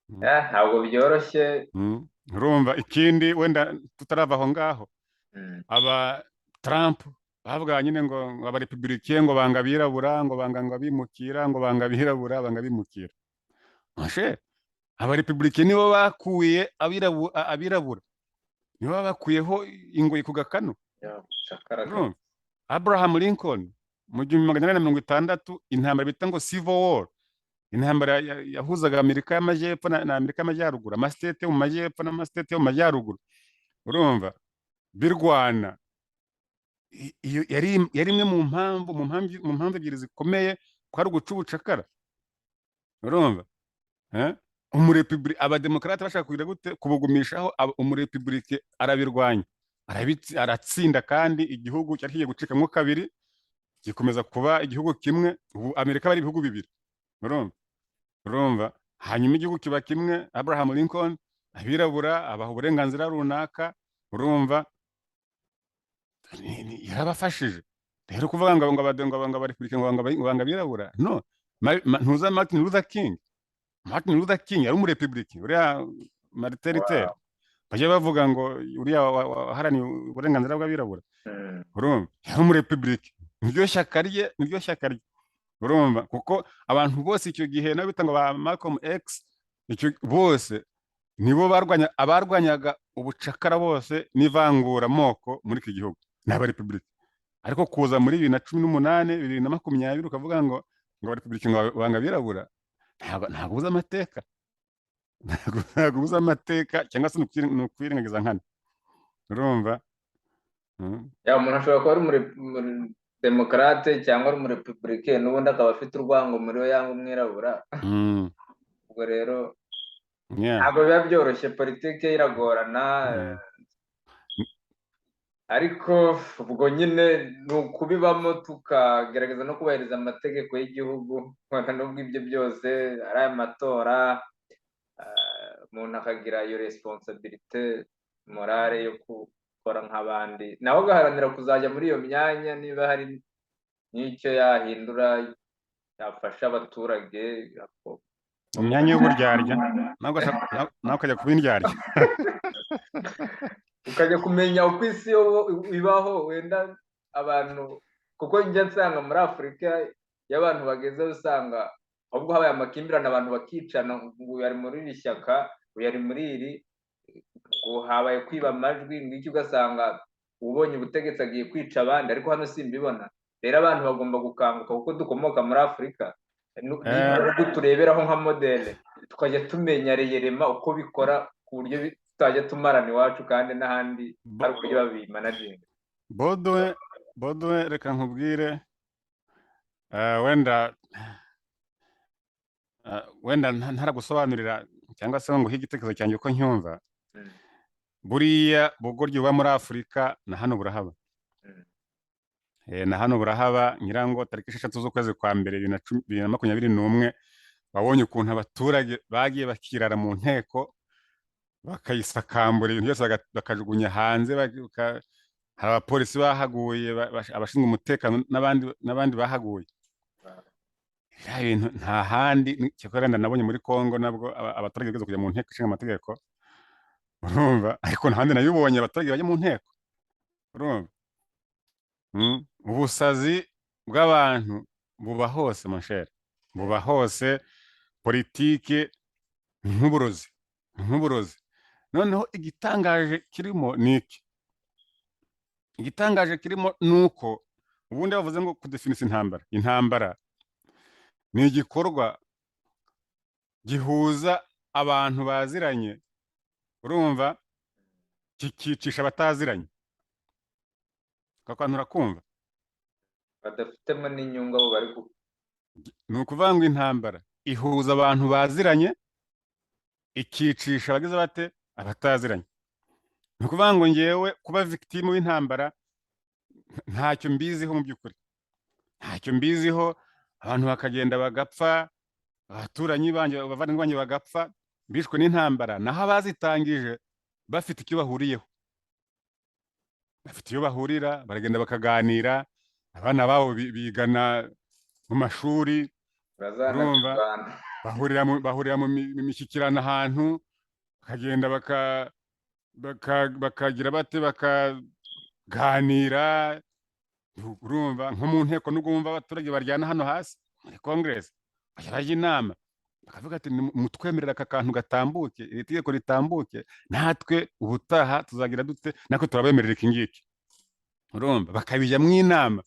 Ntabwo byoroshye. Urumva, ikindi wenda tutarava aho ngaho, aba Trump bavuga nyine ngo abarepublike ngo banga abirabura, ngo banga ngo abimukira, ngo banga abirabura, banga abimukira. Mon cher, abarepublike nibo bakuye abirabura, nibo bakuyeho ingoyi ku gakanu. Ya, cakara. Urumva? Abraham Lincoln mu 1860, intambara bita ngo Civil War, intambara yahuzaga Amerika y'Amajyepfo na Amerika y'Amajyaruguru, amasitete yo mu majyepfo n'amasitete yo mu majyaruguru, urumva, birwana. Iyo yari imwe mu mpamvu ebyiri zikomeye, ko ari uguca ubucakara. Urumva? Eh? Abademokarate bashaka kugira gute? Kubugumishaho. Umurepublike arabirwanya, aratsinda, kandi igihugu cyari kigiye gucikamo kabiri gikomeza kuba igihugu kimwe. Ubu Amerika bari ibihugu bibiri. Urumva? Urumva? Hanyuma igihugu kiba kimwe. Abraham Lincoln abirabura abaha uburenganzira runaka. Urumva, yarabafashije. Rero kuvuga ngo abarepublike ngo banga abirabura, no. Ntuza Martin Luther King, Martin Luther King yari umurepublike. Uriya Martin Luther bajya bavuga ngo uriya waharaniye uburenganzira bw'abirabura, urumva, yari umurepublike, niryo shyaka rye, niryo shyaka rye. Urumva, kuko abantu bose icyo gihe nabo bita ngo ba Malcolm X, icyo bose nibo barwanya, abarwanyaga ubucakara bose n'ivanguramoko muri iki gihugu ni abarepublike. Ariko kuza muri 2018, 2020, ukavuga ngo abarepublike ngo banga abirabura, ntabwo uzi amateka, ntabwo uzi amateka, cyangwa se ni ukwirengagiza nkana. Urumva? Ya, umuntu ashobora kuba ari umudemokarate cyangwa ari umurepublike, n'ubundi akaba afite urwango muri we, yanga umwirabura. Ubwo rero ntabwo biba byoroshye, politike iragorana. Ariko ubwo nyine ni ukubibamo, tukagerageza no kubahiriza amategeko y'igihugu. Wenda nubwo ibyo byose ari aya matora, umuntu akagira iyo responsabilité morale yo gukora nk'abandi, nawe agaharanira kuzajya muri iyo myanya, niba hari n'icyo yahindura yafasha abaturage. Mu myanya y'uburyarya, nawe ukajya kuba indyarya. Ukajya kumenya uko isi yo ibaho. Wenda abantu, kuko njya nsanga muri Afurika iyo abantu bagezeho, usanga ahubwo habaye amakimbirane, abantu bakicana, ngo uyu ari muri iri shyaka, uyu ari muri iri, ngo habaye kwiba amajwi, ngo iki, ugasanga ubonye ubutegetsi agiye kwica abandi. Ariko hano simbibona. Rero abantu bagomba gukanguka, kuko dukomoka muri Afurika, n'ibihugu tureberaho nka modèle, tukajya tumenya réellement uko bikora, ku buryo tutajya tumarana iwacu, kandi n'ahandi hari uburyo babimanaginga. Bodowe, reka nkubwire, wenda ntaragusobanurira cyangwa se ngo uhe igitekerezo cyanjye uko ncyumva. Buriya bugoryi buba muri Afurika na hano burahaba. Na hano burahaba nyirango tariki 6 z'ukwezi kwa mbere 2021, wabonye ukuntu abaturage bagiye bakirara mu nteko, bakayisakambura, ibintu byose bakajugunya hanze, hari abapolisi bahaguye, abashinzwe umutekano n'abandi bahaguye. Biriya bintu nta handi, cyakora wenda nabonye muri Congo nabwo abaturage bigeze kujya mu nteko ishinga amategeko, urumva, ariko nta handi nabibonye abaturage bajya mu nteko, urumva. Ubusazi bw'abantu buba hose, mon cher, buba hose. Politike nk'uburozi, nk'uburozi. Noneho igitangaje kirimo ni iki? Igitangaje kirimo ni uko ubundi bavuze ngo kudefinisa intambara, intambara ni igikorwa gihuza abantu baziranye, urumva, kikicisha abataziranye. Ako kantu urakumva? Badafitemo n'inyungu abo bari Ni ukuvuga ngo intambara ihuza abantu baziranye, ikicisha abagize bate? Abataziranye. Ni ukuvuga ngo ngewe kuba victime w'intambara ntacyo mbiziho, mu by'ukuri ntacyo mbiziho. Abantu bakagenda bagapfa, abaturanyi banjye, abavandimwe banjye bagapfa bishwe n'intambara, naho abazitangije bafite icyo bahuriyeho, bafite iyo bahurira, baragenda bakaganira, abana babo bigana mu mashuri, urumva, Bazanarwana. bahurira mu mishyikirano ahantu, bakagenda bakagira bate? Bakaganira, urumva. Nko mu nteko nubwo wumva abaturage baryana hano hasi muri Congress, bajya bajya inama, bakavuga ati: "Mutwemerera aka kantu gatambuke, iri tegeko ritambuke, natwe ubutaha tuzagira dute? Natwe turabemerera iki ngiki." Urumva, bakabijyamo inama.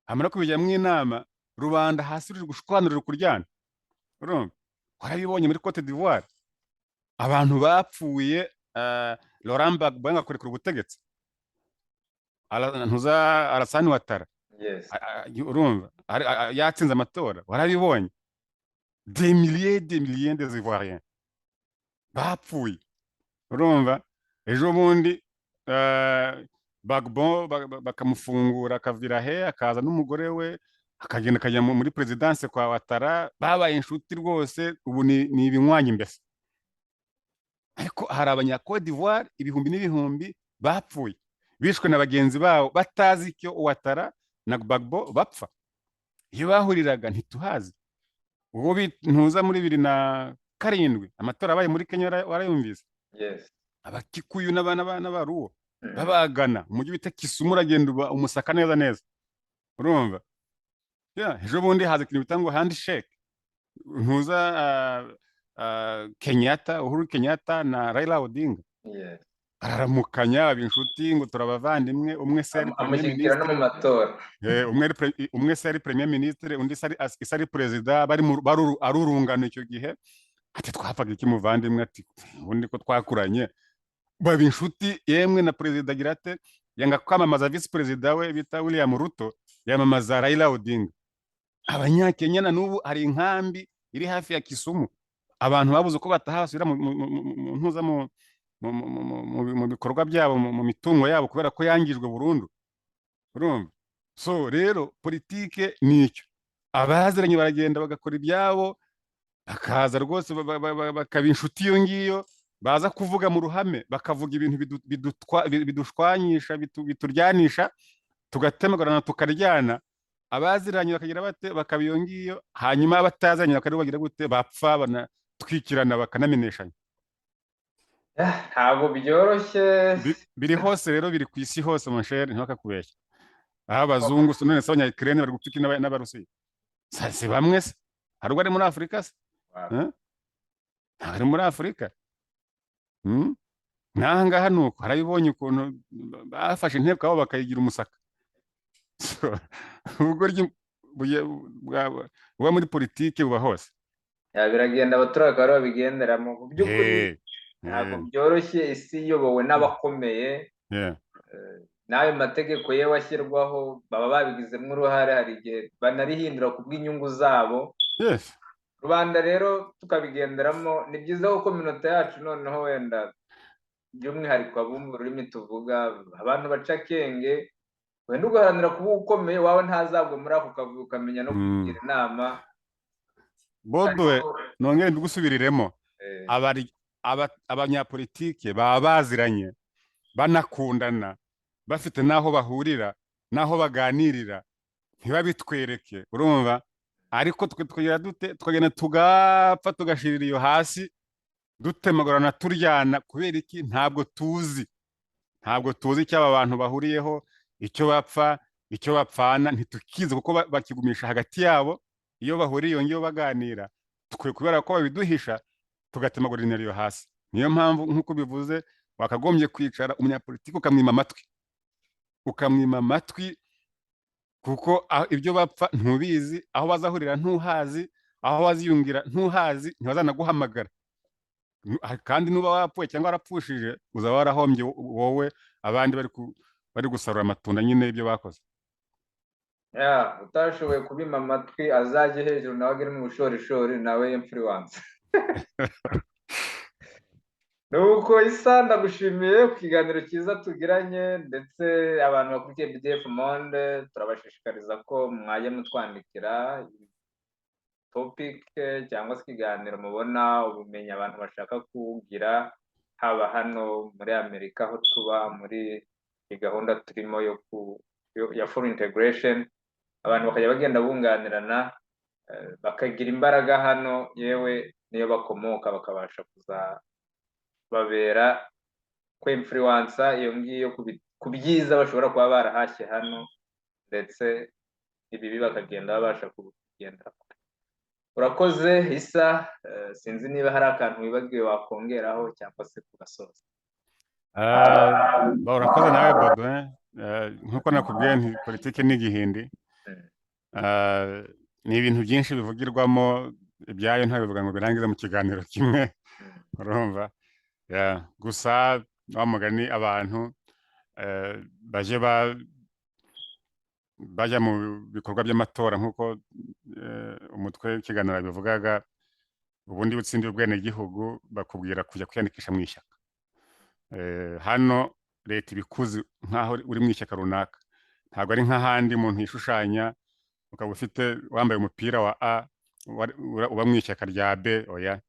Hamara kubijyamo inama, rubanda hasi ruri gushwanura, ruri kuryana. Urumva, warabibonye muri Cote d'Ivoire, abantu bapfuye, Laurent Gbagbo yanga kurekura ubutegetsi. Ntuza Alassane Ouattara, urumva, yatsinze amatora, warabibonye, des milliers, des milliers des Ivoiriens bapfuye. Urumva, ejo bundi Gbagbo bakamufungura, akavira he, akaza n'umugore we, akagenda akajya muri présidence kwa Ouattara, babaye inshuti rwose, ubu ni ibinywanyi mbese. Ariko hari abanya Cote d'Ivoire ibihumbi n'ibihumbi bapfuye, bishwe na bagenzi babo, batazi icyo Ouattara na Gbagbo bapfa. Iyo bahuriraga ntituhazi. Ubwo ntuza muri 2007, amatora abaye muri Kenya, warayumvise? Yes. Abakikuyu n'Abaruwo babagana umujyi bita Kisumu, uragenda uba umusaka neza neza, urumva. Yeah, ejo bundi haza ikintu bita ngo handshake, ntuza Kenyatta, Uhuru Kenyatta na Raila Odinga bararamukanya, baba inshuti, ngo turabavandimwe. Umwe se ari premier Amushyigikira no mu ministre, matora. Umwe se ari premier ministre, undi se ari perezida, bari ari urungano icyo gihe. Ati: "Twapfaga iki muvandimwe?" Ati: "Ubundi ko twakuranye." Baba inshuti. Yemwe na perezida agira ate? Yanga kwamamaza visi perezida we bita William Ruto, yamamaza Raila Odinga. Abanyakenya na n'ubu hari inkambi iri hafi ya Kisumu, abantu babuze uko bataha, basubira mu ntuza mu bikorwa byabo, mu mitungo yabo, kubera ko yangijwe burundu, urumva. So rero politike ni icyo, abaziranye baragenda bagakora ibyabo, bakaza rwose bakaba inshuti iyo ngiyo, baza kuvuga mu ruhame bakavuga ibintu bidushwanyisha, bituryanisha, tugatemagurana, tukaryana. Abaziranye bakagira bate? Bakaba iyo ngiyo. Hanyuma abataziranye bakaba bagira gute? Bapfa, banatwikirana, bakanameneshanya. Ntabwo byoroshye. Biri hose rero, biri ku isi hose, mon cher, ntibakakubeshye. Aho abazungu se, none se Abanyayikirene bari gupfa iki n'Abarusiya? Si bamwe se? Hari ubwo ari muri Afurika se? Wow. Eh? Ntabwo ari muri Afurika. N'aha ngaha ni uko, harabibonye ukuntu bafashe inteko yabo bakayigira umusaka. So, ubugoryi buba muri politiki buba hose. Yeah, biragenda, abaturage bakaba aribo babigenderamo. Mu by'ukuri ntabwo byoroshye, isi iyobowe n'abakomeye. N'ayo mategeko yewe ashyirwaho baba babigizemo uruhare, hari igihe banarihindura ku bw'inyungu zabo. Rubanda rero tukabigenderamo. Ni byiza ko communauté yacu noneho wenda by'umwihariko abumva ururimi tuvuga, abantu baca akenge. Wenda ugaharanira kuba ukomeye, wawe ntazagwe muri ako kavuyo, ukamenya no kugira inama. Boduwe, ariko nongere mbigusubiriremo. Abanyapolitike baba baziranye, banakundana, bafite n'aho bahurira n'aho baganirira, ntibabitwereke, urumva? Ariko twe tukagira dute? Tukagenda tugapfa, tugashirira iyo hasi, dutemagurana, turyana. Kubera iki? Ntabwo tuzi icyo aba bantu bahuriyeho, icyo bapfa, icyo bapfana, ntitukizi, kuko bakigumisha hagati yabo iyo bahuriye iyo ngiyo baganira. Twe kubera ko babiduhisha, tugatemagurira iyo hasi. Niyo mpamvu, nk'uko bivuze, wakagombye kwicara umunyapolitiki ukamwima amatwi, ukamwima amatwi, kuko ibyo bapfa ntubizi, aho bazahurira ntuhazi, aho baziyungira ntuhazi, ntibazanaguhamagara. Kandi nuba wapfuye cyangwa warapfushije, uzaba warahombye wowe, abandi bari gusarura amatunda nyine y'ibyo bakoze. Ya, utashoboye kubima amatwi azajye hejuru nawe agere mu bushorishori, nawe influence. Nuko Isa, ndagushimiye ku kiganiro cyiza tugiranye, ndetse abantu bakurikiye BDF Monde turabashishikariza ko mwajya mutwandikira topic cyangwa se ikiganiro mubona, ubumenyi abantu bashaka kugira, haba hano muri Amerika aho tuba muri iyi gahunda turimo ya full integration, abantu bakajya bagenda bunganirana, bakagira imbaraga hano, yewe niyo bakomoka, bakabasha kuzababera kwinfluença iyo ngiyo ku byiza bashobora kuba barahashye hano, ndetse ibibi bakagenda babasha kugendera kure. Urakoze Isa, sinzi niba hari akantu wibagiwe wakongeraho cyangwa se tugasoza. Urakoze nawe Baudouin. Nk'uko nakubwiye nti politiki ni igihindi. Ni ibintu byinshi bivugirwamo, ibyayo ntabivuga ngo birangize mu kiganiro kimwe. Urumva? Yeah. Gusa wa mugani, abantu baje bajya mu bikorwa by'amatora, nk'uko umutwe w'ikiganiro yabivugaga. Ubundi iyo utsindiye ubwenegihugu, bakubwira kujya kwiyandikisha mu ishyaka. Hano leta ibikuzi nk'aho uri mu ishyaka runaka. Ntabwo ari nk'ahandi umuntu yishushanya, ukaba ufite wambaye umupira wa A, uba mu ishyaka rya B. Oya,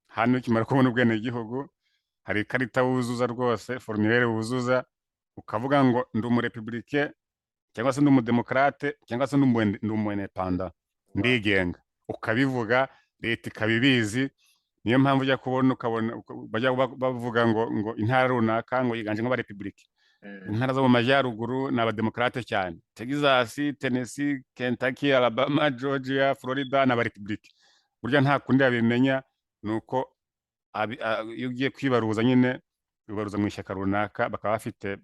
hano ukimara kubona ubwenegihugu, hari ikarita wuzuza rwose, formulaire wuzuza, ukavuga ngo ndi umurepublike, cyangwa se ndi umudemokrate, cyangwa se ndi umu indépendant, ndigenga, ukabivuga, leta ikaba ibizi. Niyo mpamvu ujya kubona ukabona bajya bavuga ngo intara runaka ngo yiganjemo abarepublike. Intara zo mu majyaruguru ni abademokarate cyane: Texas, Tennessee, Kentucky, Alabama, Georgia, Florida ni abarepublike. Burya nta kundi yabimenya, ni uko iyo ugiye kwibaruza nyine, wibaruza mu ishyaka runaka, bakaba bafite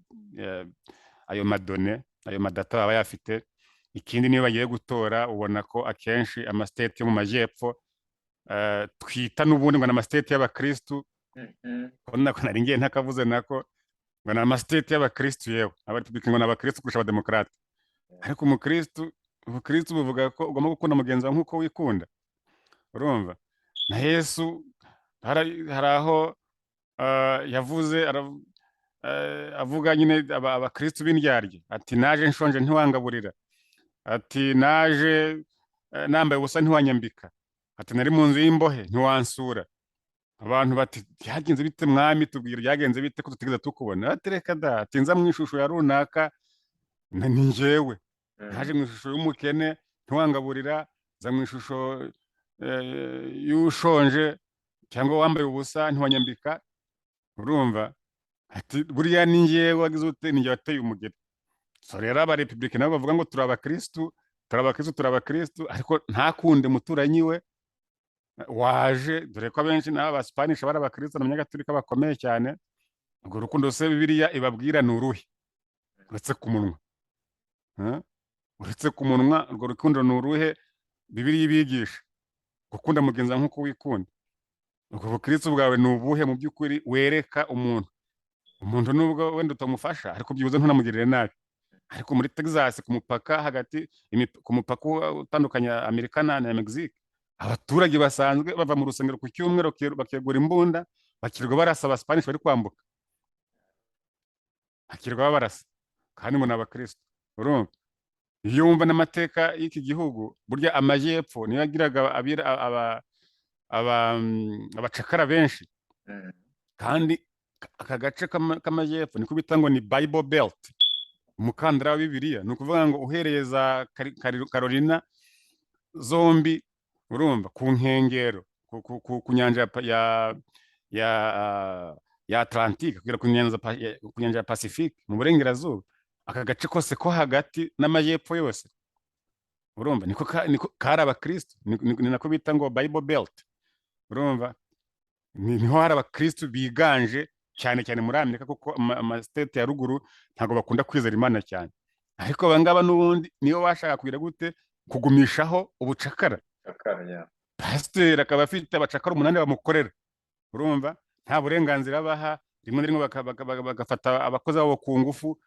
ayo ma données, ayo ma data baba bayafite. Ikindi, niyo bagiye gutora, ubona ko akenshi ama states yo mu majyepfo, twita n'ubundi ngo ni ama states y'abakristu, ko nako nari ngiye ntakavuze, nako ngo ni ama states y'abakristu. Yewe, abarepublike ngo ni abakristu kurusha abademokarate. Ariko umukristu, ubukristu buvuga ko ugomba gukunda mugenzi wawe nk'uko wikunda. Urumva, na Yesu hari aho yavuze, avuga nyine abakristu b'indyarya, ati: "Naje nshonje ntiwangaburira," ati: "Naje nambaye ubusa ntiwanyambika," ati: "Nari mu nzu y'imbohe ntiwansura." Abantu bati: "Byagenze bite mwami? Tubwira, byagenze bite ko tutigeze tukubona?" Ati: "Reka da," ati: "Nza mu ishusho ya runaka, ni njyewe. Naje mu ishusho y'umukene ntiwangaburira, nza mu ishusho y'ushonje cyangwa wambaye ubusa ntiwanyambika." Urumva, ati: "Buriya ni njyewe wagize ute? Ni njye wateye umugeri." So rero abarepublike nabo bavuga ngo turi abakristu, turi abakristu, turi abakristu, ariko ntakunde muturanyi we waje, dore ko abenshi n'aba baspanisha bari abakristu n'abanyagatolika bakomeye cyane. Urwo rukundo se Bibiliya ibabwira ni uruhe uretse ku munwa? Uretse ku munwa, urwo rukundo ni uruhe Bibiliya ibigisha? Gukunda mugenzi wawe nk'uko wikunda. Ubwo bukristu bwawe ni ubuhe mu by'ukuri wereka umuntu? Umuntu nubwo wenda utamufasha, ariko byibuze ntunamugirire nabi. Ariko muri Texas, ku mupaka hagati, ku mupaka utandukanya Amerika na Mexique, abaturage basanzwe bava mu rusengero ku cyumweru, bakegura imbunda, bakirirwa barasa abasipanishi bari kwambuka, bakirirwa babarasa, kandi ngo ni abakristo. Urumva, iyo wumva n'amateka y'iki gihugu, burya amajyepfo niyo yagiraga abacakara benshi. Kandi aka gace k'amajyepfo niko bita ngo ni Bible Belt, umukandara wa Bibiliya. Ni ukuvuga ngo uhereye za Carolina zombi, urumva, ku nkengero ku nyanja ya Atlantique kugera ku nyanja ya Pacifique mu burengerazuba, aka gace kose ko hagati n'amajyepfo yose, urumva, niko kari abakristo. Ni nako bita ngo Bible Belt. Urumva, niho hari abakristo biganje cyane cyane muri Amerika, kuko amastate ya ruguru ntabwo bakunda kwizera Imana cyane. Ariko aba ngaba n'ubundi niyo bashaka kugira gute? Kugumishaho ubucakara. Cakara, yeah. Pasiteri akaba afite abacakara umunani bamukorera, urumva, nta burenganzira baha, rimwe na rimwe bagafata abakozi babo ku ngufu,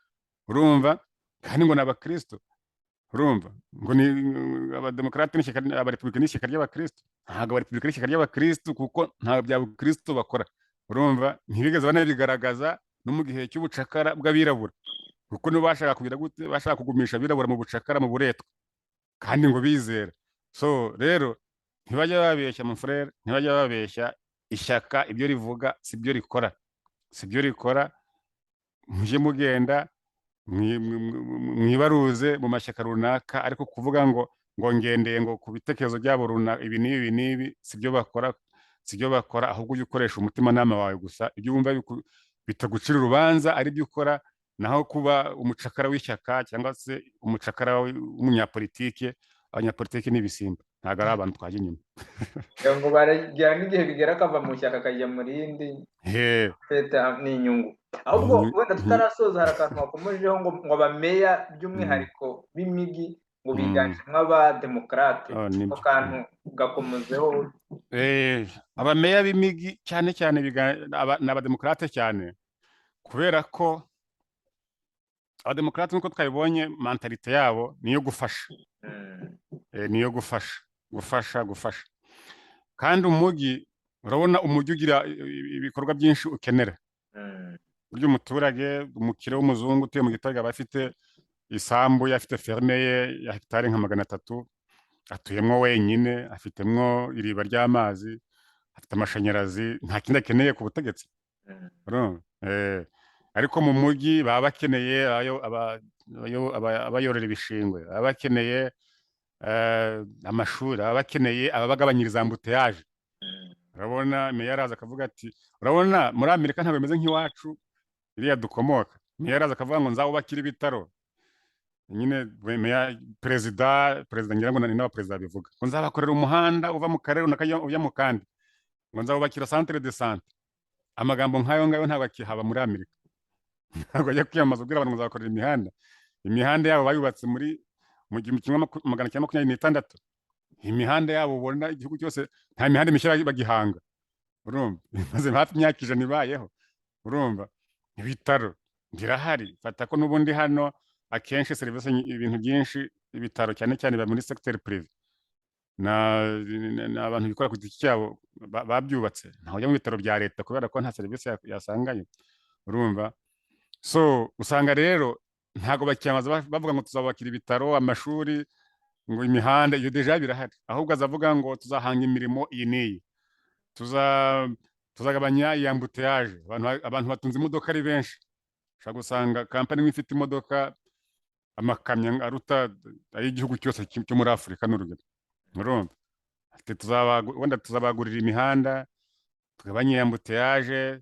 urumva, kandi ngo ni abakristo. Urumva ngo ni abademokarate n'ishyaka, abarepublika n'ishyaka ry'abakristo. Ntabwo abarepublika n'ishyaka ry'abakristo, kuko nta bya bukristo bakora. Urumva, ntibigeze banabigaragaza no mu gihe cy'ubucakara bw'abirabura, kuko nibo bashaka kugira gute? Bashaka kugumisha abirabura mu bucakara, mu buretwa, kandi ngo bizera. So rero ntibajya babeshya, mon frère, ntibajya babeshya. Ishyaka ibyo rivuga si byo rikora, si byo rikora. Mujye mugenda mwibaruze mu mashyaka runaka, ariko kuvuga ngo ngendeye ngo ku bitekerezo byabo runaka, ibi n'ibi n'ibi, si byo bakora, si byo bakora. Ahubwo ujye ukoresha umutimanama wawe gusa, ibyo wumva bitagucira urubanza ari byo ukora. Naho kuba umucakara w'ishyaka cyangwa se umucakara w'umunyapolitike, abanyapolitike ni ibisimba, ntabwo ari abantu twajya inyuma. Kugira ngo baragera n'igihe bigera akava mu ishyaka akajya mu rindi. He. Leta ni inyungu. Ahubwo wenda tutarasoza, hari akantu wakomojeho ngo abameya by'umwihariko b'imijyi ngo biganjemo abademokarate. Oh, ako nibyo. kantu gakomozeho. Abameya b'imijyi cyane cyane ni abademokarate cyane, kubera ko abademokarate, nk'uko twabibonye, mentalité yabo ni iyo gufasha. Niyo gufasha, gufasha, gufasha. Kandi umujyi, urabona, umujyi ugira ibikorwa byinshi ukenera. Burya umuturage, umukire w'umuzungu utuye mu giturage, aba afite isambu ye, afite ferme ye ya hegitari nka 300, atuyemo wenyine, afitemo iriba ry'amazi, afite amashanyarazi, nta kindi akeneye ku butegetsi. Urumva? Ariko mu mujyi baba bakeneye abayorera ibishingwe, baba bakeneye amashuri, baba bakeneye ababagabanyiriza embouteillage. Urabona, meya araza akavuga ati, urabona muri Amerika ntabwo bimeze nk'iwacu iriya dukomoka. Meya araza akavuga ngo nzawubakira ibitaro nyine. Meya, perezida, ngira ngo ni n'abaperezida bivuga ngo nzabakorera umuhanda uva mu karere runaka ujya mu kandi, ngo nzawubakira centre de santé. Amagambo nk'ayo ngayo ntabwo akihaba muri Amerika. Ntabwo ajya kwiyamamaza ubwira abantu ngo nzabakorera imihanda. Imihanda yabo bayubatse muri mu 1926. Imihanda yabo ubona igihugu cyose, nta mihanda mishya bagihanga. Urumva, imaze hafi imyaka 100 ibayeho. Urumva, ibitaro birahari. Fata ko n'ubundi hano akenshi serivisi, ibintu byinshi, ibitaro cyane cyane biba muri secteur privé, na abantu bikora ku giti cyabo babyubatse. Ntawe ujya mu bitaro bya leta kubera ko nta serivisi yasangayo. Urumva, so usanga rero ntabwo bakiyamaza bavuga ngo tuzabakira ibitaro, amashuri, ngo imihanda, iyo déjà birahari. Ahubwo azavuga ngo tuzahanga imirimo iyi n'iyi, tuzagabanya iyi embouteillage. Abantu batunze imodoka ari benshi. Ushobora gusanga kampani imwe ifite imodoka, amakamyo aruta ay'igihugu cyose cyo muri Afurika, n'urugero. Urumva, ati wenda tuzabagurira imihanda, tugabanye embouteillage,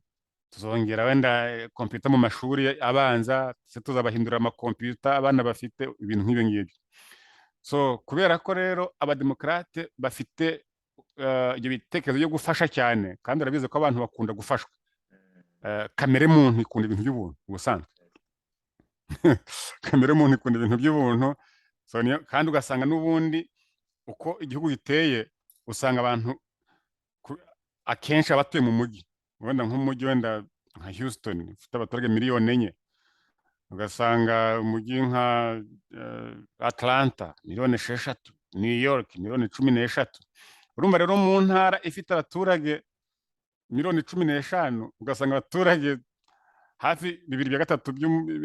tuzongera wenda kompiyuta mu mashuri abanza, se tuzabahindura amakompiyuta abana bafite, ibintu nk'ibyo ngibyo. So kubera ko rero abademokarate bafite ibyo bitekerezo byo gufasha cyane, kandi urabizi ko abantu bakunda gufashwa. Kamere muntu ikunda ibintu by'ubuntu ubusanzwe, kamere muntu ikunda ibintu by'ubuntu. So, kandi ugasanga n'ubundi uko igihugu giteye, usanga abantu akenshi abatuye mu mujyi, wenda nk'umujyi wenda nka Houston ufite abaturage miliyoni 4, ugasanga umujyi nka Atlanta miliyoni 6, New York miliyoni 13. Urumva rero, mu ntara ifite abaturage miliyoni 15, ugasanga abaturage hafi bibiri bya gatatu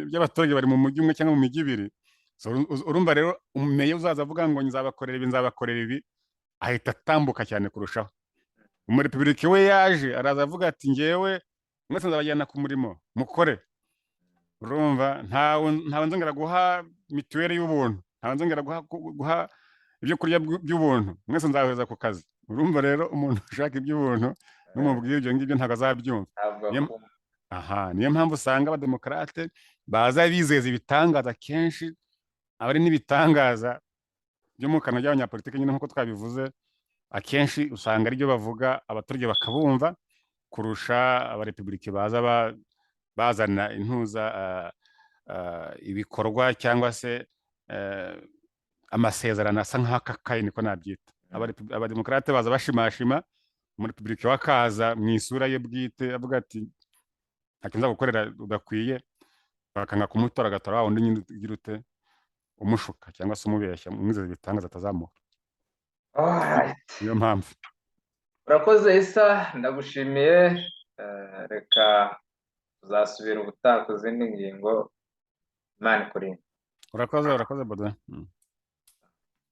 by'abaturage bari mu mujyi umwe cyangwa mu mijyi ibiri. So, urumva rero umeya uzaza avuga ngo nzabakorera ibi, nzabakorera ibi, ahita atambuka cyane kurushaho. Umurepubulike we yaje araza avuga ati: "Ngewe mwese nzabajyana ku murimo mukore." Urumva, ntawe nzongera guha mituweli y'ubuntu, ntawe nzongera guha ibyo kurya by'ubuntu, mwese nzabohereza ku kazi. Urumva rero, umuntu ushaka iby'ubuntu n'umubwira ibyo ngibyo ntabwo azabyumva. Ntabwo akumva. Aha niyo mpamvu usanga abademokarate baza bizeza ibitangaza, kenshi aba ari n'ibitangaza byo mu kanwa by'abanyapolitiki nyine, nk'uko twabivuze. Akenshi usanga aribyo bavuga, abaturage bakabumva kurusha abarepubulike baza bazana intuza, ibikorwa cyangwa se amasezerano asa nk'akakaye, niko nabyita. Abademokarate baza bashimashima, umurepubulike we akaza mu isura ye bwite avuga ati: "Ntacyo nzagukorera udakwiye." Bakanga kumutora, agatora wa wundi nyine ugira ute, umushuka cyangwa se umubeshya, umwizeza ibitangaza atazamuha. Alright. Niyo mpamvu. Urakoze Isa, ndagushimiye. Reka tuzasubira ubutaha ku zindi ngingo. Imana ikurinde. Urakoze, urakoze, Baudouin.